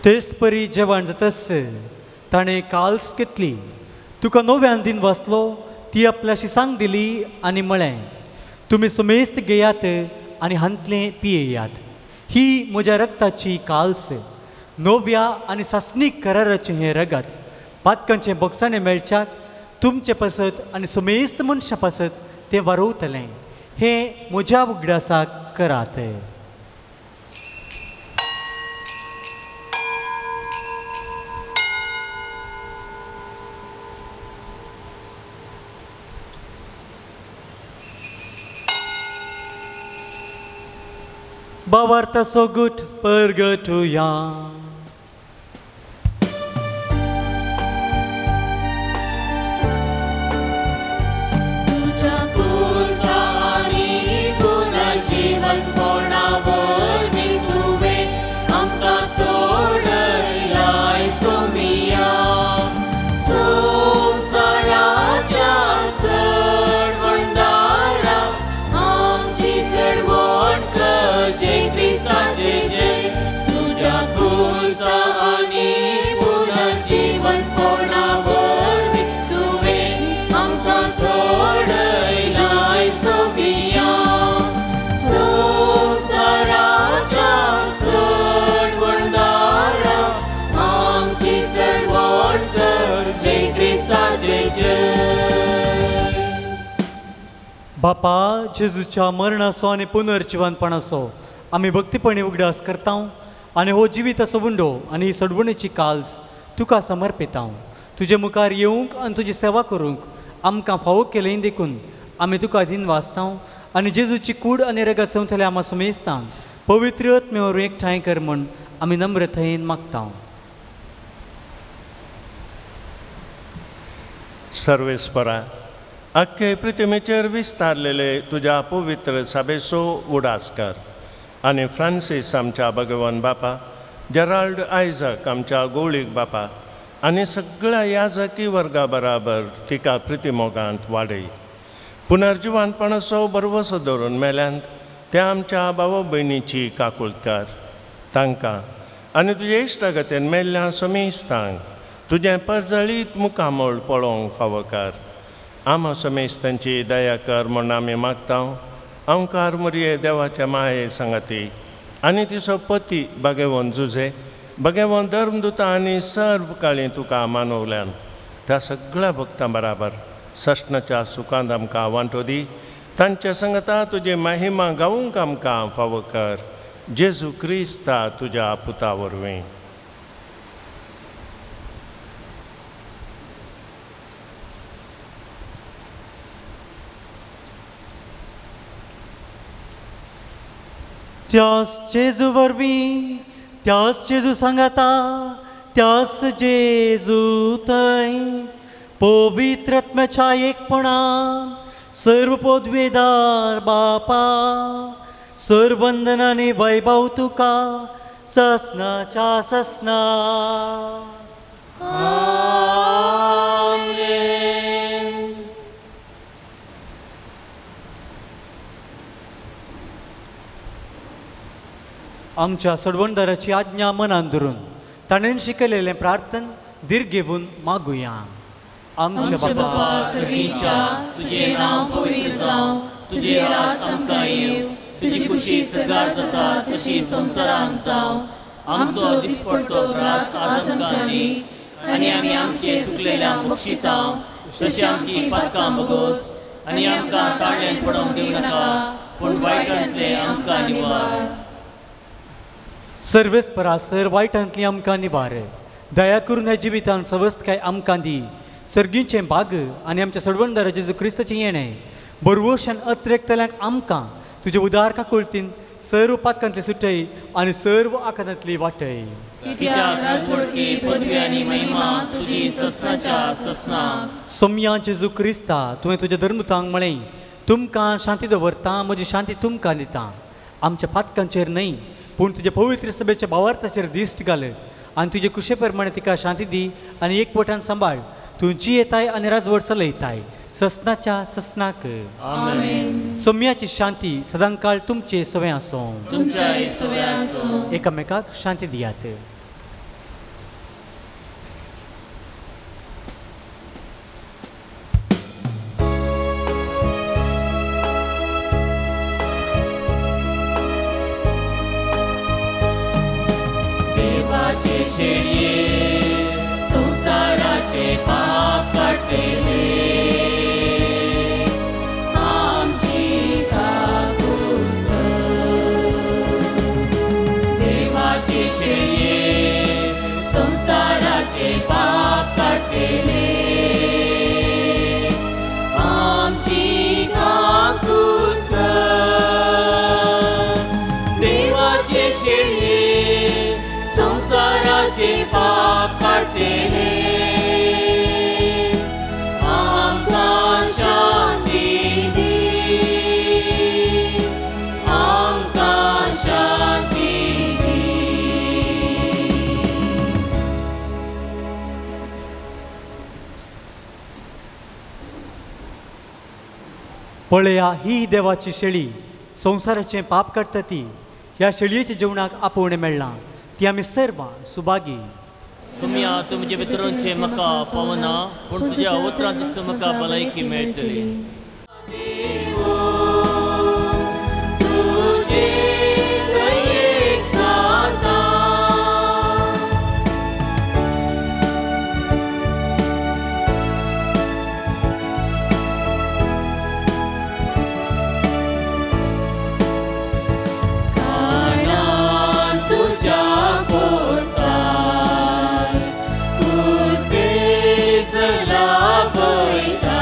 तेच परी जेवण जातस ताणें काल्स घेतली, तुका नव्यान दिन वाचलो, ती आपल्याशी सांग दिली आनी म्हळें, तुमी समेस्त घेयात आनी हांतलें पियेयात, ही म्हज्या रक्ताची काल्स, नव्या आनी सासणीक कराराचें हें रगत, पातकांचें बोगसाणें मेळच्याक तुमचे पासत आनी समेस्त मनशां पासत तें वारोवतलें, हें म्हज्या उगडासाक करात. बावार्ता सोगूट परगटुया.
तुझ्या कुर्सा आनी पुनर्जीवनपणा वरवीं तुवें आमकां सोडयलाय सोमिया. संवसाराच्या सडवणदारा आमची सडवण कर, जय क्रिस्ताचे जय. तुझ्या कुर्सा आनी पुनर्जीवनपणा वरवीं तुवें आमकां सोडयलाय सोमिया. संवसाराच्या सडवणदारा आमची सडवण कर, जय क्रिस्ताचे जय.
बापा, जेजूच्या मरणाचो आनी पुनर्जिवनपणाचो आमी भक्तीपणी उगडास करता आनी हो जिविताचो उंडो आनी ही सडवणेची काल्स तुका समर्पिता. तुजे मुखार येवंक आनी तुजी सेवा करूंक आमकां फावो केलें देखून आमी तुका अधीन वाचता आनी जेजूची कूड आनी रगत संवतले आमा समेस्तां पवित्र आत्मे वरवीं एकठांय कर म्हूण आमी नम्रतायेन मागता.
सर्वेस्परा, आख्खे पृथ्वीचेर विस्तारलेले तुज्या पवित्र सभेचो उडास कर आनी फ्रांसीस आमच्या भगवान बापा, जेराल्ड आयजक आमच्या गोळीक बापा आनी सगळ्या याजकी वर्गा बराबर तिका प्रितिमोगांत वाडय. पुनर्जिवानपणाचो बरवसो धरून मेल्यांत त्या आमच्या भावा भयणीची काकूळट कर. तांकां आनी तुजे इश्टागतीन मेल्ल्या समेस्तांक तुजें परजळीत मुखामळ पळोवंक फावो कर. आमा समेस्तांची दया कर म्हूण आमी मागता. अंकार मुरये देवाच्या माये सांगाती आनी तिचो पती बागेवन जुजे बगेवन धर्मदुता आनी सर्व काळी तुका मानवल्यान त्या सगळ्या भक्तां बराबर सश्णाच्या सुखांत आमकां वांटो दी. तांच्या संगता तुजी महिमा गावूंक आमकां फावो कर. जेजू क्रिस्ता तुज्या पुता वरवीं.
त्यास जेजू वरवीं, त्यास जेजू सांगाता, त्यास जेजू थंय पवित्र आत्म्याच्या एकपणान सर्व पदवेदार बापा, सर्व वंदनाने वैभव तुका ससनाच्या ससना. आमच्या सोडवणदाराची आज्ञा मनान धरून ताणें शिकयलेलें प्रार्थन दीर्घ घेवन मागुया. आमच्या
बापा सर्गीच्या, तुजें नांव पवित्र जावं, तुजें राज आमकां येवं, तुजी खुशी सर्गार जाता तशी संवसारांत जावं. आमचो दिसपडतो ग्रास आज आमकां दी आनी आमी आमचे चुकलेल्यांक बक्षिता तशी आमची पातकां बगोस आनी आमकां ताळ्यान पडोवंक दिवं नाका, पूण वायटांतलें आमकां निवार.
सर्वेस्परा सर वायटांतली आमकां निवार. दया करून ह्या जिवितान सवस्तकाय आमकां दी. सर्गीचें भाग आनी आमच्या सोडवणदारा जेजू क्रिस्ताचें येणें बरवशान अत्रेकतल्यांक आमकां तुजे उदार काकुळतीन सर्व पातकांतली सुटय आनी सर्व आकांतांतली वाटय. सोम्या जेजू क्रिस्ता, तुवें तुज्या धर्मदूतांक म्हळें, तुमकां शांती दवरता, म्हजी शांती तुमकां दिता. आमच्या पातकांचेर न्हय पूण तुज्या पवित्र सभेच्या भावार्थाचेर दिश्ट घाल आनी तुजे कुशे प्रमाणे तिका शांती दी आनी एकवटान सांबाळ. तूं जियेताय आनी राजवट चलयताय ससनाच्या ससनाक. सोम्याची शांती सदांकाळ तुमचे सवें आसूं. एकामेकाक शांती दियात.
संवसाराचे पाप काडटले, आमची काकूत कर. देवाचे शेळये, संवसाराचे पाप काडटले, आमकां शांती दी, आमकां शांती दी.
पळया ही देवाची शेळी, संवसाराचें पाप काडटा ती. ह्या शेळयेच्या जेवणाक आपोवणें मेळ्ळां, ती आमी सर्वां सुभागी.
सुम्या, तूं म्हजे भितरूनचें म्हाका पावना, पूण तुज्या उतरांत म्हाका भलायकी मेळटली.
तुजे दयेक जाता. काळान तुज्या पोसार कुर्बेज लाभयताय,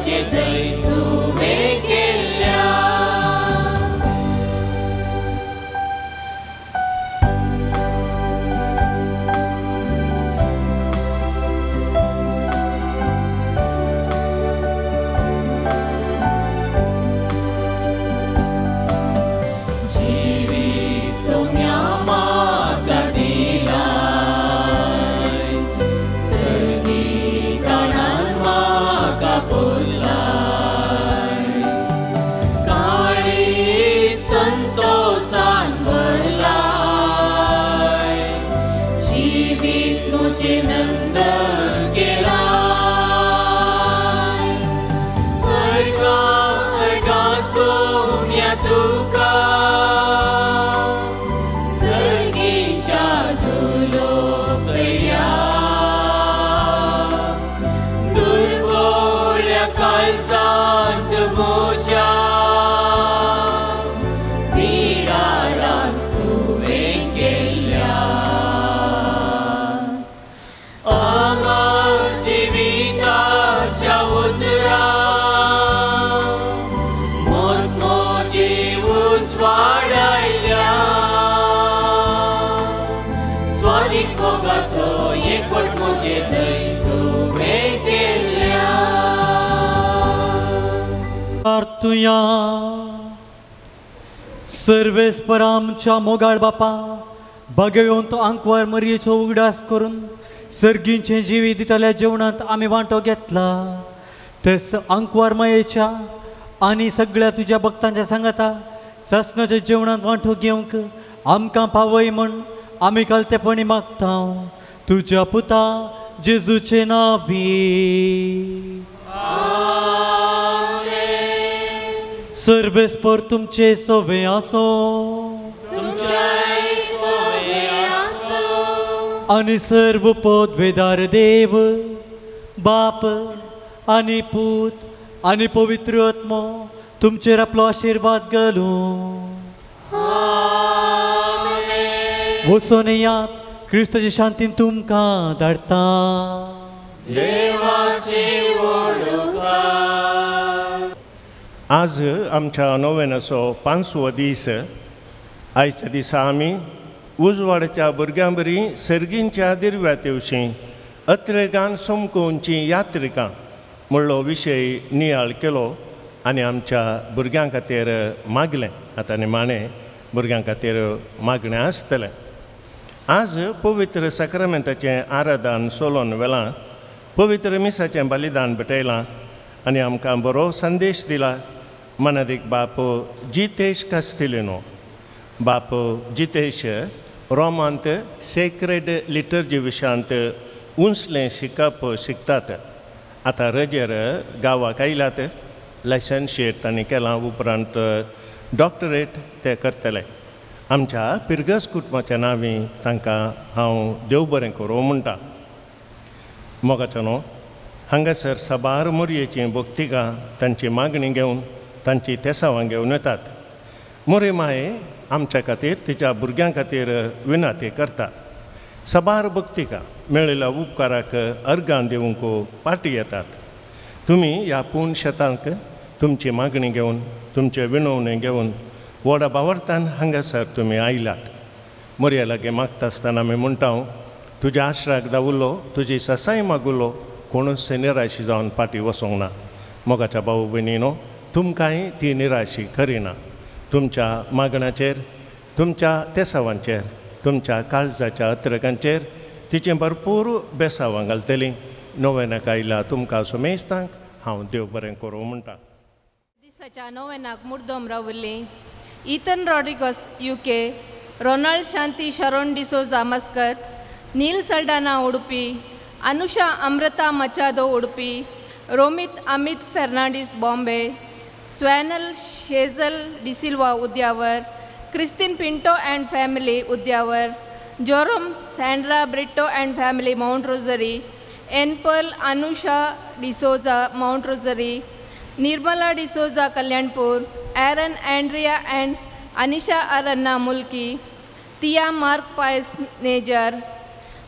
मुझे थंय तुवें केल्या. जिवीत सोम्या म्हाका दिलाय, सर्गी काणान म्हाका पोसलाय, काळीज संतोसान भरलाय, जिवीत मुझे नंद केलाय. अर्गा अर्गा सोम्या तुका, सर्गीच्या दुलोक सैऱ्या, दुर्बोळ्या काळजांत म्हज्या, बिडारास तुवें केल्या. अमर जिविताच्या उतरां मोत म्हजी उजवाडायल्या, स्वादीक मोगाचो एकवट म्हजे थंय तुवें केल्या.
प्रार्थुया. सर्वेस्पर आमच्या मोगाळ बापा, बागेवंत आंकवार मरयेचो उगडास करून सर्गींचें जिवीत दितल्या जेवणांत आमी वांटो घेतला, तेच आंकवार मायेच्या आनी सगळ्या तुज्या भक्तांच्या सांगाता सासणाच्या जेवणांत वांटो घेवंक आमकां पावय म्हण आमी कालतेपणी मागता, तुज्या पुता जेजूचे नांवी. सर्वेस्पर तुमचे सोवे आसो आनी सर्व पदवेदार देव बाप आनी पूत आनी पवित्र आत्मो तुमचेर आपलो आशिर्वाद घालूं. वचोन येयात, क्रिस्ताचे शांतीन तुमकां धाडटा.
देवाची
आज आमच्या नोवेनाचो पांचवो दीस. आयच्या दिसा आमी उजवाडाच्या भुरग्यां बरी सर्गींच्या दिर्व्या तेवशीं अत्रेगान समकोवची यात्रिकां म्हणलो विशय नियाळ केलो आनी आमच्या भुरग्यां खातीर मागलें. आतां निमाणें भुरग्यां खातीर मागणें आसतलें. आज पवित्र साक्रामेंताचें आराधन सोलोन वेलां, पवित्र मिसाचें बलिदान भेटयलां आनी आमकां बरो संदेश दिला मनादीक बाप जितेश कास्तिलिनो. बाप जितेश रोमांत सेक्रेड लिटर्जी विशयांत उंचलें शिकप शिकतात. आतां रजेर गांवाक आयल्यात, लायसन्शिएट तांणी केलां, उपरांत डॉक्टरेट ते करतले. आमच्या पिरगस कुटुंबाच्या नांवी तांकां हांव देव बरें करूं म्हणटा. मोगाचो न्हू हांगासर साबार मोरयेचीं भक्तिकां तांची मागणी घेवन तांची तेसावां घेवन येतात. मोरी माये आमच्या खातीर तिच्या भुरग्यां खातीर विनाती करता. साबार भक्तिकां मेळिल्ल्या उपकाराक अर्गां दिवंक पाटी येतात. तुमी ह्या पूर्ण शेतांक तुमची मागणी घेवन तुमचे विनवणी घेवन व्हडा बावरतान हांगासर तुमी आयल्यात. मोरये लागीं मागता आसतना आमी म्हणटा, तुज्या आश्राक दावुल्लो, तुजी ससाय मागुल्लो, कोणूच निराशी जावन फाटीं वचोंक ना. मोगाच्या भाव भयणीनो, तुमकांय ती निराशी करिना. तुमच्या मागण्याचेर, तुमच्या तेसावांचेर, तुमच्या काळजाच्या अत्रकांचेर तिचें भरपूर बेसावां घालतलीं. नोवेनाक आयला तुमकां सुमेस्तांक हांव देव बरें करूं म्हणटा.
दिसाच्या नोवेनाक मुर्दम रावल्ली Ethan Rodrigues UK, Ronald Shanti Sharon D'Souza Muscat, Neil Saldanha Udupi, Anusha Amrita Machado Udupi, Romit Amit Fernandes Bombay, Swanal Shezal D'Silva Udyavar, Christine Pinto and family Udyavar, Joram Sandra Britto and family Mount Rosary, Enpearl Anusha D'Souza Mount Rosary, Nirmala D'Souza Kalyanpur, Aaron Andrea and Anisha Aranna Mulki, Tia Mark Pius Nejar,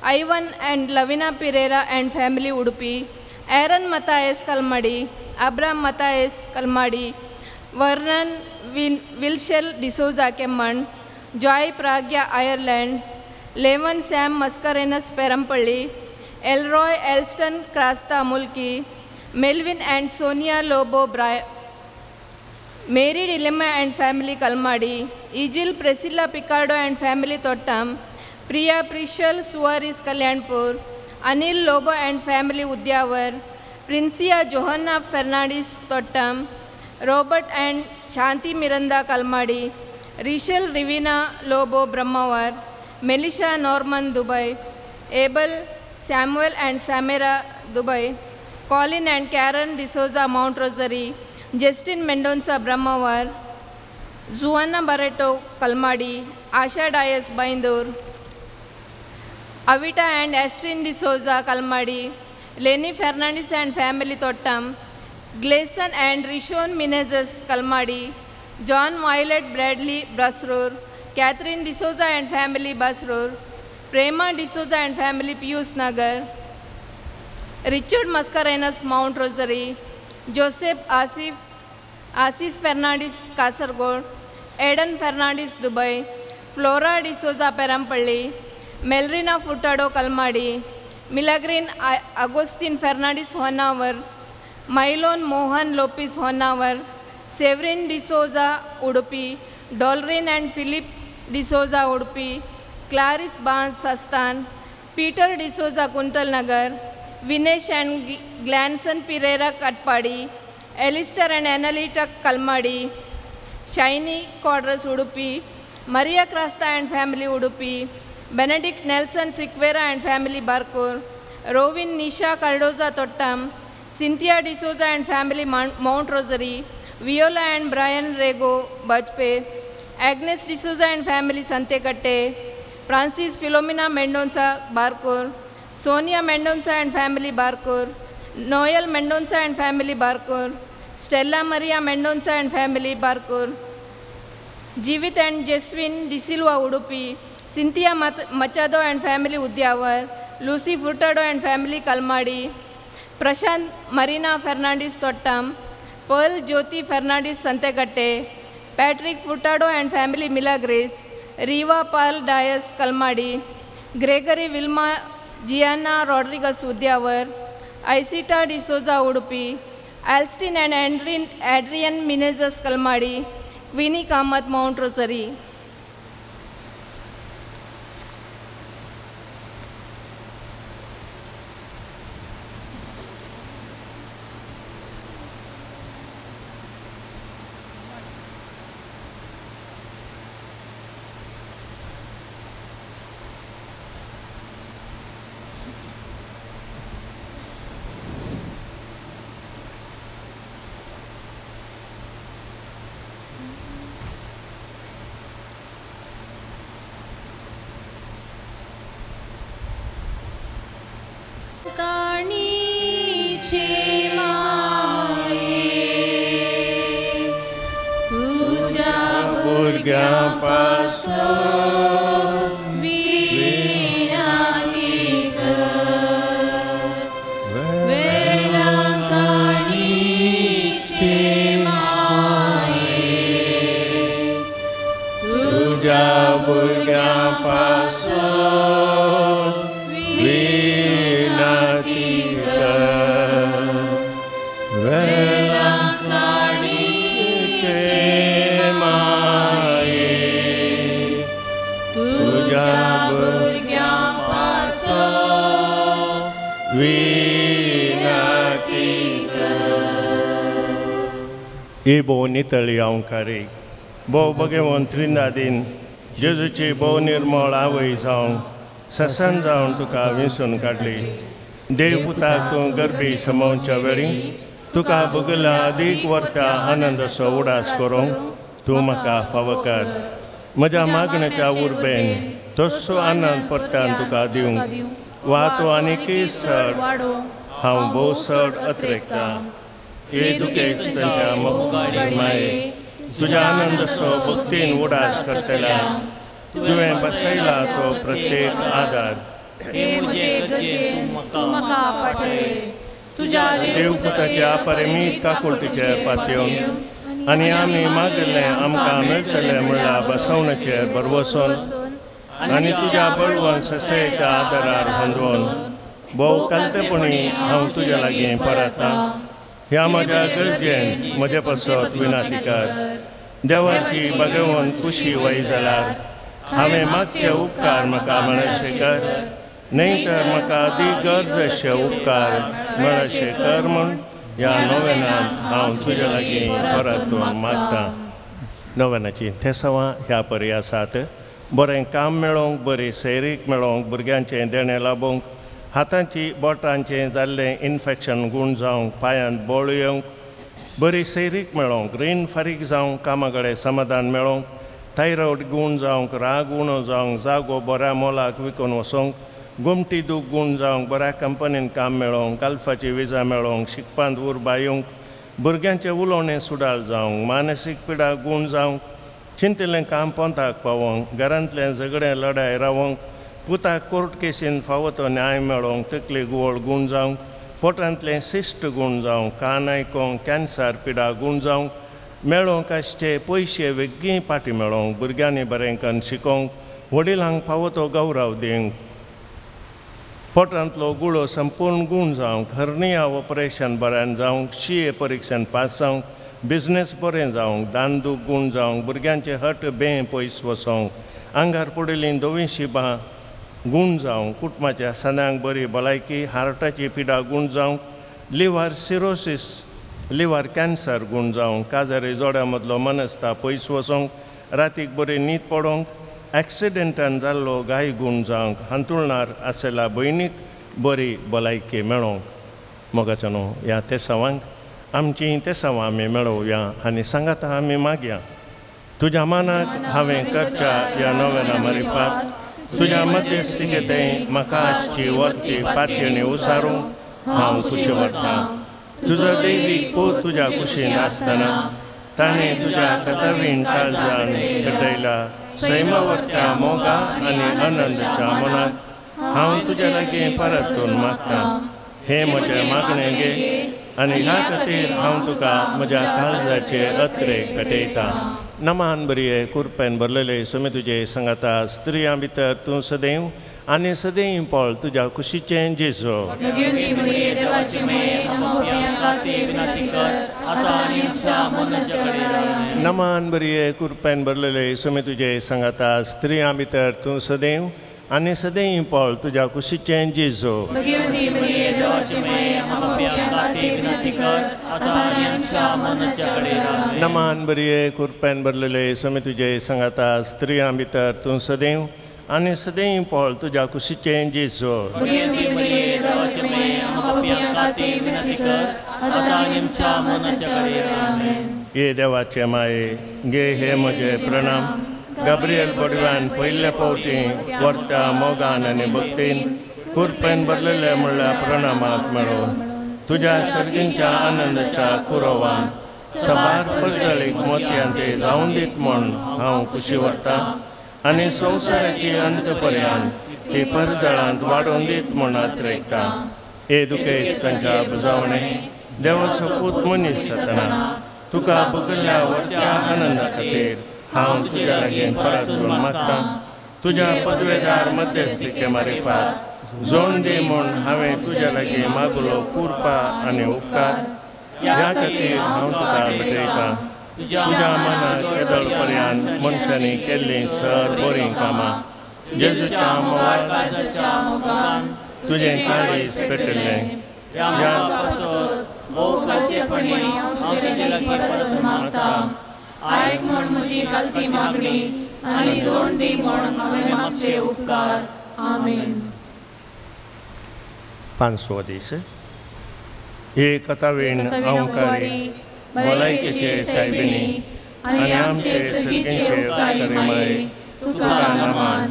Ivan and Lavina Pereira and family Udupi, Aaron Matthias Kalmadi, Abram Mathias Kalmadi, Vernon Wilshel D'Souza Kemman, Joy Pragya Ireland, Levon Sam Mascarenhas Perampalli, Elroy Elston Crasta Mulki, Melvin and Sonia Lobo Mary Dilema and family Kalmadi, Ejil Priscilla Picardo and family Tottam, Priya Prishal Suarez Kalyanpur, Anil Lobo and family Udyavar, Princia Johanna Fernandez Tottam, Robert and Shanti Miranda Kalmadi, Rishal Rivina Lobo Brahmawar, Melisha Norman Dubai, Abel Samuel and Samira Dubai, Colin and Karen D'Souza Mount Rosary, Justin Mendonca Brahmawar, Juana Barreto Kalmadi, Asha Dias Baindur, Avita and Astrin D'Souza Kalmadi, Lenny Fernandez and family Tottam, Gleason and Rishon Menezes Kalmadi, John Violet Bradley Basrur, Catherine D'Souza and family Basrur, Prema D'Souza and family Pius Nagar, Richard Mascarenhas Mount Rosary, Joseph Asif, Assis Fernandez Kasargod, Eden Fernandez Dubai, Flora D'Souza Perampalli, Melrina Furtado Kalmadi, Milagrin Agustin Fernandez Honnavar, Mylon Mohan Lopez Honnavar, Severin D'Souza Udupi, Dolrin and Philip D'Souza Udupi, Clarice Barnes Sastan, Peter D'Souza Kuntal Nagar, Vinesh and Glanson Pereira Katpadi, Alistair and Annalita Kalmadi, Shiny Quadras Udupi, Maria Crasta and family Udupi, Benedict Nelson Siqueira and family Barkur, Rovin Nisha Cardoza Tottam, Cynthia D'Souza and family Mount Rosary, Viola and Brian Rego Bajpe, Agnes D'Souza and family Santekatte, Francis Philomena Mendonca Barkur, Sonia Mendonca and family Barkur, Noel Mendonca and family Barkur, Stella Maria Mendonca and family Barkur, Jeevit and Jeswin D'Silva Udupi, Cynthia Machado and family Udyavar, Lucy Furtado and family Kalmadi, Prashant Marina Fernandez Tottam, Pearl Jyoti Fernandez Santekatte, Patrick Furtado and family Milagres, Riva Pearl Dias Kalmadi, Gregory Wilma Gianna Rodriguez Udyavar, Isita D'Souza Udupi, Alstin and Adrian Menezes Kalmadi, Queenie Kamath Mount Rosary.
भोव नितळी अंकारी भोव भगवंत त्रिंदादीन जेजूची भोव निर्मळ आवय जावन ससन जावन तुका विंचून काडली. देव पुताक तूं गर्भी समोवच्या वेळी तुका भोगला अदीक वर्ता आनंदाचो उडास करूंक तूं म्हाका फावो कर. म्हज्या मागण्याच्या उर्बेन तस्सो आनंद परत्यान तुका दिवंक वा तूं आनीकय चड हांव भोव चड अत्रेकतां. हे दुखेच तांच्या माये तुज्या आनंदाचो भक्तीन उडास करतल्या तुवें बसयला तो प्रत्येक आदार.
हे म्हजे गरजेन तूं म्हाका पाठय. तुज्या
देवपुताच्या परिमीत काकुळटीचेर पातयेवन आनी आमी मागिल्लें आमकां मेळटलें म्हणल्यार बसवण्याचेर भरवसून आनी तुज्या बळवंत ससेच्या आदारार होंदवून भोव कालतेपणी हांव तुज्या लागीं परता. ह्या म्हज्या गरजेन म्हजे पासत विनंती कर. देवाची भगवंत खुशी वय जाल्यार हांवें मागचे उपकार म्हाका मेळशे कर, न्हय तर म्हाका अदीक गरज अशे उपकार मेळशे कर म्हूण ह्या नोवेनांत हांव तुज्या लागीं परत मागतां. नोवेनाची थेसांवां ह्या परी आसात. बरें काम मेळोवंक, बरी सैरीक मेळोवंक, भुरग्यांचें देणें लाबोवंक, हातांची बोटांचें जाल्लें इन्फेक्शन गूण जावंक, पांयांत बळ येवंक, बरी सैरीक मेळोवंक, रीण फारीक जावंक, कामा कडेन समाधान मेळोवंक, थायरॉयड गूण जावंक, राग उणो जावंक, जागो बऱ्या मोलाक विकून वचोंक, गोमटी दूख गूण जावंक, बऱ्या कंपनीन काम मेळोवंक, गल्फाची विजा मेळोवंक, शिकपांत उर्बा येवंक, भुरग्यांचें उलोवणें सुडाळ जावंक, मानसीक पिडा गूण जावंक, चिंतिल्लें काम पोंताक पावोवंक, घरांतलें झगडें लडाय रावोंक, पुताक कोर्ट केसीन फावो तो न्याय मेळोवंक, तकली गुवळ गूण जावंक, पोटांतलें सिश्ट गूण जावंक, कान आयकोंक, कॅन्सर पिडा गूण जावंक, मेळोवंक आसचे पयशे वेगळी पाटी मेळोवंक, भुरग्यांनी बरें करून शिकोवंक, वडिलांक फावो तो गौरव दिवंक, पोटांतलो गुळो संपूर्ण गूण जावंक, हर्निया ऑपरेशन बऱ्यान जावंक, सी ए परिक्षण पास जावंक, बिजनेस बरें जावंक, दानदूख गूण जावंक, भुरग्यांचे हट बें पयस वचोंक, आंगार पडिल्लीं धवीं शिबां गूण जावंक, कुटुंबाच्या सदांक बरी भलायकी, हार्टाची पिडा गूण जावंक, लिव्हर सिरोसीस, लिव्हर कॅन्सर गूण जावंक, काजारी जोड्या मदलो मनस्ता पयस वचोंक, रातीक बरी न्हीद पडोवंक, एक्सिडेंटान जाल्लो गाय गूण जावंक, हांतुळणार आसल्या भयणीक बरी भलायकी मेळोवंक. मोगाचो न्हू ह्या तेसांवांक आमचीं तेसांवां आमी मेळोवया आनी सांगाता आमी मागया. तुज्या मनाक हांवें करच्या ह्या नव्याना मारिफात तुज्या मध्यस्थिकेंत म्हाका आसची वरती पातयेणी उसारूंक हांव खुशी व्हरतां. तुजो दैवीक पूत तुज्या कुशीन आसतना ताणें तुज्या कथवीण काळजान घडयला सैमावरत्या मोगा आनी आनंदाच्या मनाक हांव तुज्या लागीं परतून मागतां. हें म्हजें मागणें गे आनी ह्या खातीर हांव तुका म्हज्या काळजाचे अत्रेक भेटयतां. नमान बरये कुरपेन भरलेले सुमी तुजे सांगाता, स्त्रियां भितर तूं सदैव आनी सदैव पळ तुज्या कुशीचें जेजो. नमान बरये कुरपेन भरलेले सुमी तुजे सांगाता, स्त्रियां भितर तूं सदैव आनी सदैव पळ तुज्या कुशीचें जेजो. नमान बरये कुरपेन भरलेले सुमी तुजे सांगाता, स्त्रियां भितर तूं सदैव आनी सदैव पळ तुज्या कुशीचें जेजो. ये देवाचे माये गे हे म्हजे प्रणाम. गाब्रियल बडव्यान पयल्या फावटी वर्त्या मोगान आनी भक्तीन कुरपेन भरलेले म्हणल्यार प्रणामाक मेळोवन तुज्या सर्गींच्या आनंदाच्या कुरोवान सबार परजळीक मोतयान ते जावन दीत म्हूण हांव खुशी व्हरतां आनी संवसाराची अंत पर्यंत ती परजळांत वाडोवन दीत म्हूण आत्रेकतां. हे दुखेस तांच्या बुजावणे देवाचो पूत मनीस जातना तुका भोगल्ल्या वर्त्या आनंदा खातीर हांव तुज्या लागीं परतून मागतां. तुज्या पदवेदार मध्यस्थिके मारिफात जोण दी म्हूण हांवें तुज्या लागीं मागलो कुरपा आनी उपकार ह्या खातीर हांव तुका भेटयतां. तुज्या मनाक येदोळ पर्यंत मनशांनी केल्लीं सर बरीं कामां जेजूच्या मोगान तुजें काळीज पेटिल्लें ह्या
आयक म्हूण म्हजी गलती मागणी आनी जोड दी म्हूण हांवें मागचे उपकार. आमेन.
500 दीस हे कथावीण अहंकारी भलायकेचे सायबिणी आनी आमचे सर्गींचे उपकारी माये तुका नमान.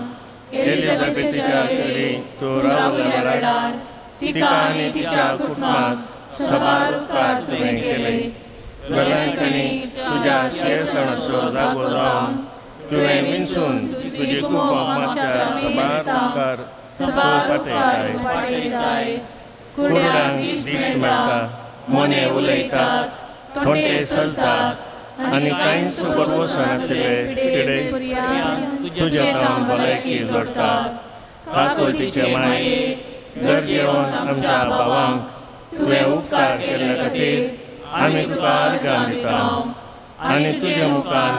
एलिझाबेथीच्या घरी तूं रावल्या वेळार तिका आनी तिच्या कुटुंबाक सबार उपकार तुवें केले. वेलांकनी तुज्या शिरसणाचो जागो जावन तुवें विंचून तुजी कुटुंबाक मागच्या सबार उपकार तूं पाटयताय. कुरड्यांक दिश्ट मेळटा, मोने उलयतात, तोंडे चलतात आनी कांयच भरवंसो नासले पिडेस्त तुज्या तावन भलायकी जोडटात. काकुळटीचे माये, गरजेवन आमच्या भावांक तुवें उपकार केल्ले खातीर आमी तुका अर्गां दिता आनी तुज्या मुखार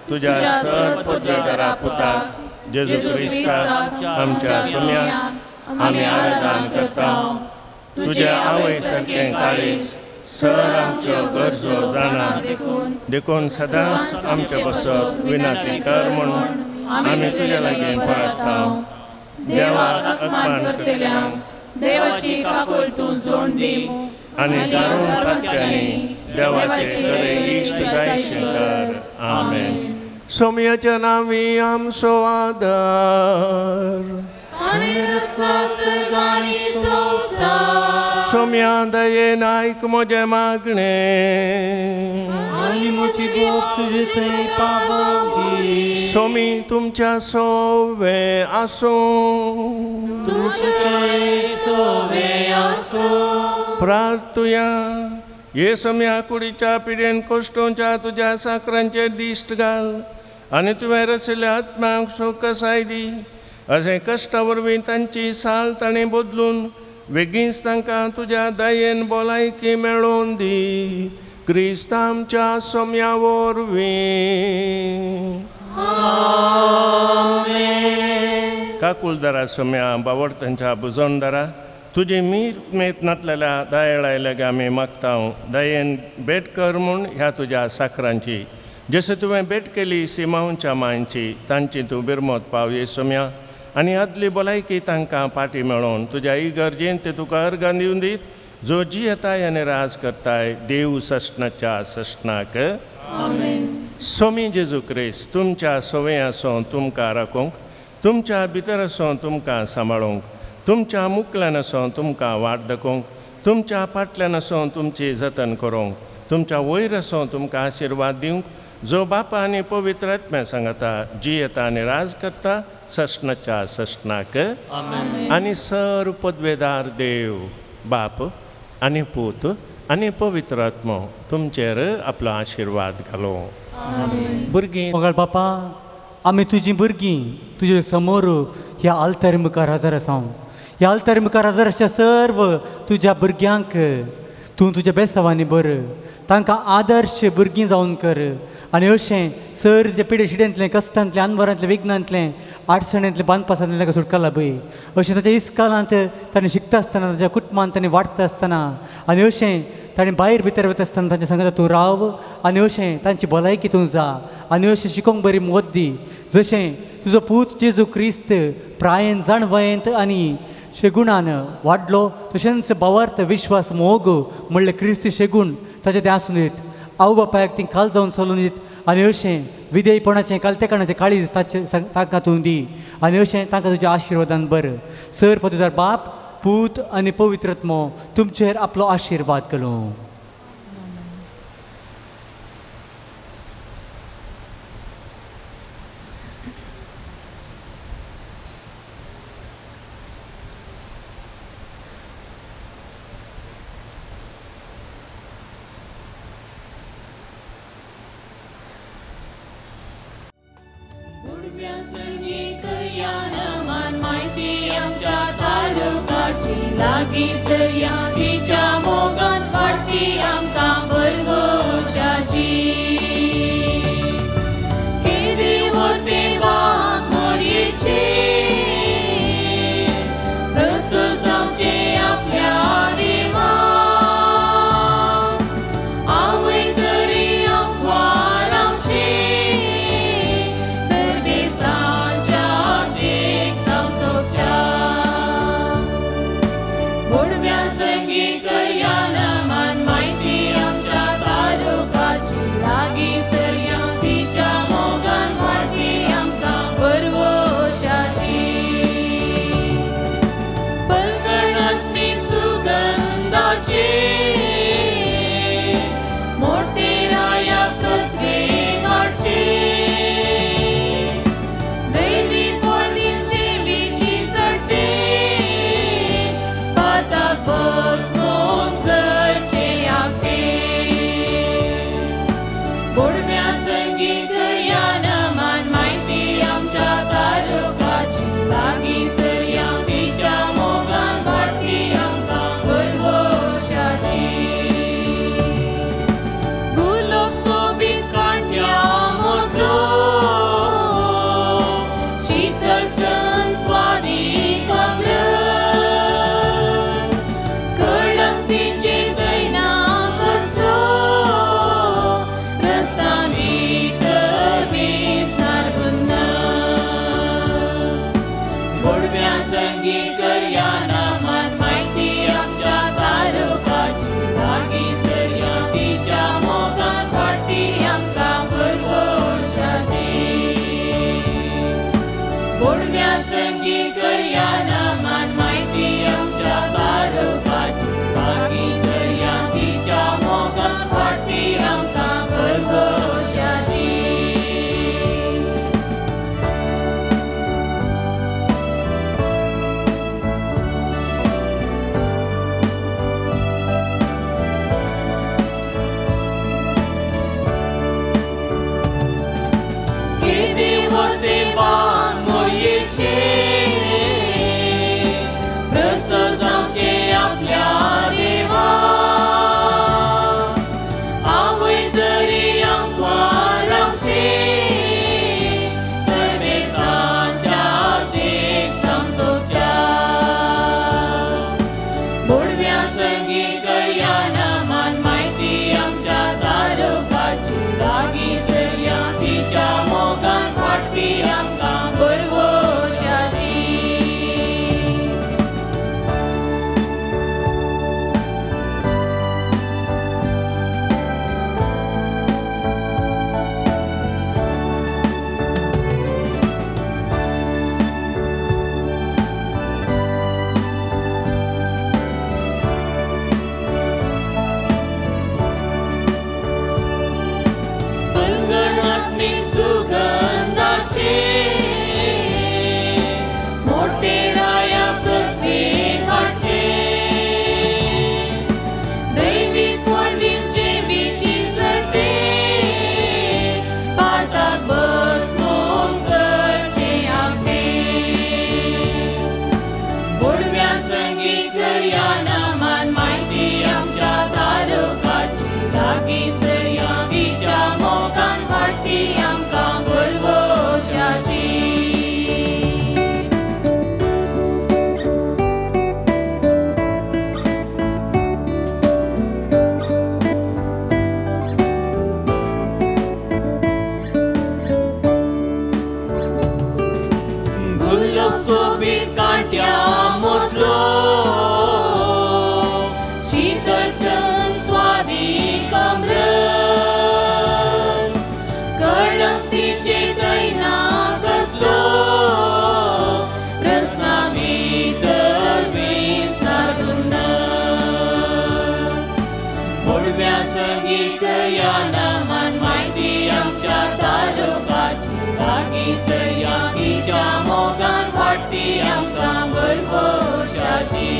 तुज्या सर पदवेदारा पुताक जेजू क्रिस्ताक आमच्या सुम्याक आमी आराधन करता. तुज्या आवय सारकें काळीज सर आमच्यो गरजो जाणा, देखून सदांच आमचे बसत विनंती कर म्हूण आमी तुज्या लागीं परतता. देवाक अपमान करतल्यांक
देवाची काकूळ तूं जोड दी
आनी दारुण पात्यांनी देवाचे खरे इश्ट जायशे कर. आमेन. सोमयाच्या नांवी आमचो आदार, सोम्या दयेन आयक म्हजें मागणें
आनी म्हजी गोप तुजे थंय पावली.
सोमी तुमच्या सोवे आसूं, प्रार्थुया. हे सोम्या कुडीच्या पिडेन कश्टोंच्या तुज्या साकरांचेर दिश्ट घाल आनी तुवें रचिल्ल्या आत्म्यांक सोकसाय दी. अशें कश्टा वरवीं तांची साल ताणें बदलून वेगींच तांकां तुज्या दयेन भलायकी मेळोवन दी. क्रिस्त आमच्या सोम्या वरवीं. काकुलदारा सोम्या, बावडतांच्या बुजोनदारा, तुजी मीर मेत नातलेल्या दयेळायल्या आमी मागता. दयेन भेट कर म्हूण ह्या तुज्या साकरांची, जशें तुवें भेट केली सिमांवच्या मांयची, तांची तूं बिरमत पाव ये सोम्या आनी आदली भलायकी तांकां पाटी मेळोवन तुज्या इगर्जेन ते तुका अर्गां दिवन दीत, जो जियेताय आनी राज करताय देव सस्नाच्या सस्नाक. सोमी जेजू क्रिस्त तुमच्या सोवे आसूं तुमकां राखूंक, तुमच्या भितर आसूं तुमकां सांबाळूंक, तुमच्या मुकल्यान आसूं तुमकां वाट दाखोवंक, तुमच्या फाटल्यान आसूं तुमची जतन करूंक, तुमच्या वयर आसूं तुमकां आशिर्वाद दिवंक, जो बापा आनी पवित्र आत्म्या सांगता जियेता आनी राज करता सस्नाच्या सस्नाक. आनी सर पदवेदार देव बाप आनी पूत आनी पवित्र आत्मो तुमचेर आपलो आशिर्वाद घालो. भुरगीं
मोगाळ बापा, आमी तुजी भुरगीं तुजे समोर ह्या आल्तार मुखार हजर आसा. ह्या आल्तार मुखार हजर आसच्या सर्व तुज्या भुरग्यांक तूं तुज्या बेसावांनी बर, तांकां आदर्श भुरगीं जावन कर आनी अशें सर जे पिडे शिडेंतलें, कश्टांतलें, अनवरांतलें, विघ्नांतलें, आडसणेंतलें, बांदपासांतलें तांकां सुटका लाभय. अशें ताच्या इस्कालांत ताणें शिकता आसतना, ताच्या कुटुंबांत ताणें वाडटा आसतना आनी अशें ताणें भायर भितर वता आसतना तांच्या सांगता तूं राव आनी अशें तांची भलायकी तूं जा आनी अशें शिकोवंक बरी मोत दी. जशें तुजो पूत जेजू क्रिस्त प्रायेन जाणवयेंत आनी शेगुणान वाडलो, तशेंच भावार्थ, विश्वास, मोग म्हणलें क्रिस्ती शेगूण ताचें तें आसून दीत. आवय बापायक ती खाल जावन चलून दीत आनी अशें विधेयपणाचें कालतेकाणाचें काळीज ताचें तांकां तूं दी आनी अशें तांकां तुज्या आशिर्वादान बर. सर पदवीदार बाप, पूत आनी पवित्र आत्मो तुमचेर आपलो आशिर्वाद घालूं.
संगीत या नमन माहिती आमच्या. आपल्या देवा आवय तरी आमकां रावचें सर्वेसांच्या देख समजोवच्या बोडव्या संगी करया नमान म्हायती आमच्या तारकाची लागीं सरया तिच्या मोगान वाडपी आमकां बरवशाची. सुगंधाचे मोठे राया पृथ्वेक हाडचे दैवी फळ दिवचे विची जळते पाताक बसमोग जळचे आपले बोडव्या संगी करया नमान म्हायती आमच्या तारकाची लागीं सरया तिच्या मोगान वाडटी आमकां बरवशाची. गुलाब सोबीत कांट्या मोदलो शीतळ स्वादीक अमृत कळंक तिचे तैना कसलो रसना भितर विसरून बोडव्या संगी करया नमान म्हायती आमच्या तारकाची लागीं सरया तिच्या मोगान वाडटी आमकां बरवशाची.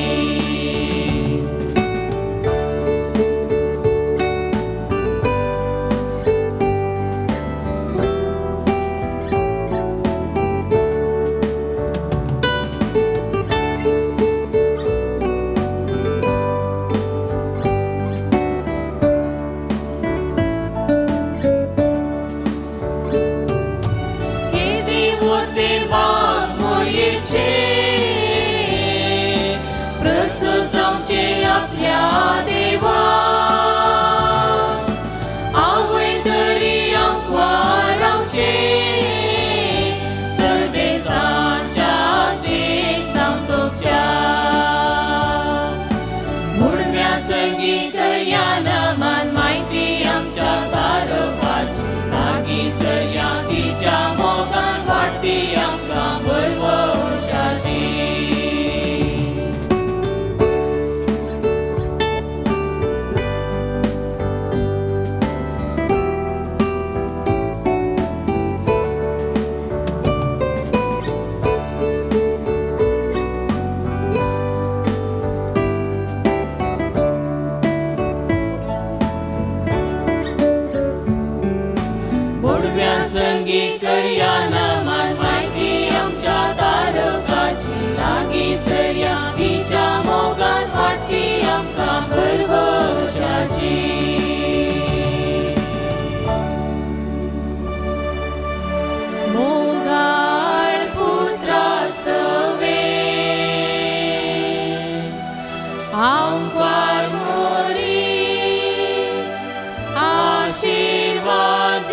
आपल्या देवा आवय तरी आमकां रावचें सर्वेसांच्या देख समजोवच्या मुडव्या संगी करया नमान म्हायती आमच्या तारकाची लागीं सरया तिच्या मोगान वाडटी आमकां बरवशाची. बोडव्या संगी करया नमान म्हायती आमच्या तारकाची लागीं सरया तिच्या मोगान वाडटी आमकां बरवशाची. मोगाळ पुत्रा सवे आमकां मोरी आशीर्वाद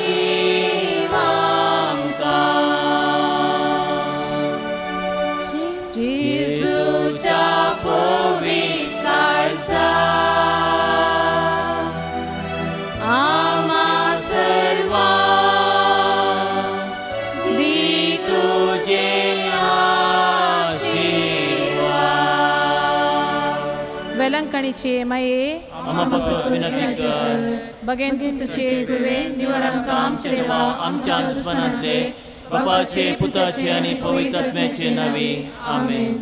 जेजूच्या पवित्र काळजा आम्हा सर्वांक दी तुजे आशीर्वाद.
वेलंकणीचे माये बगेन तुझे गुवे निवर आमकां आमचे देवा
आमच्या दुस्मनांतले बापाचे पुताचे आनी पवित्र आत्म्याचे नावे आमेन.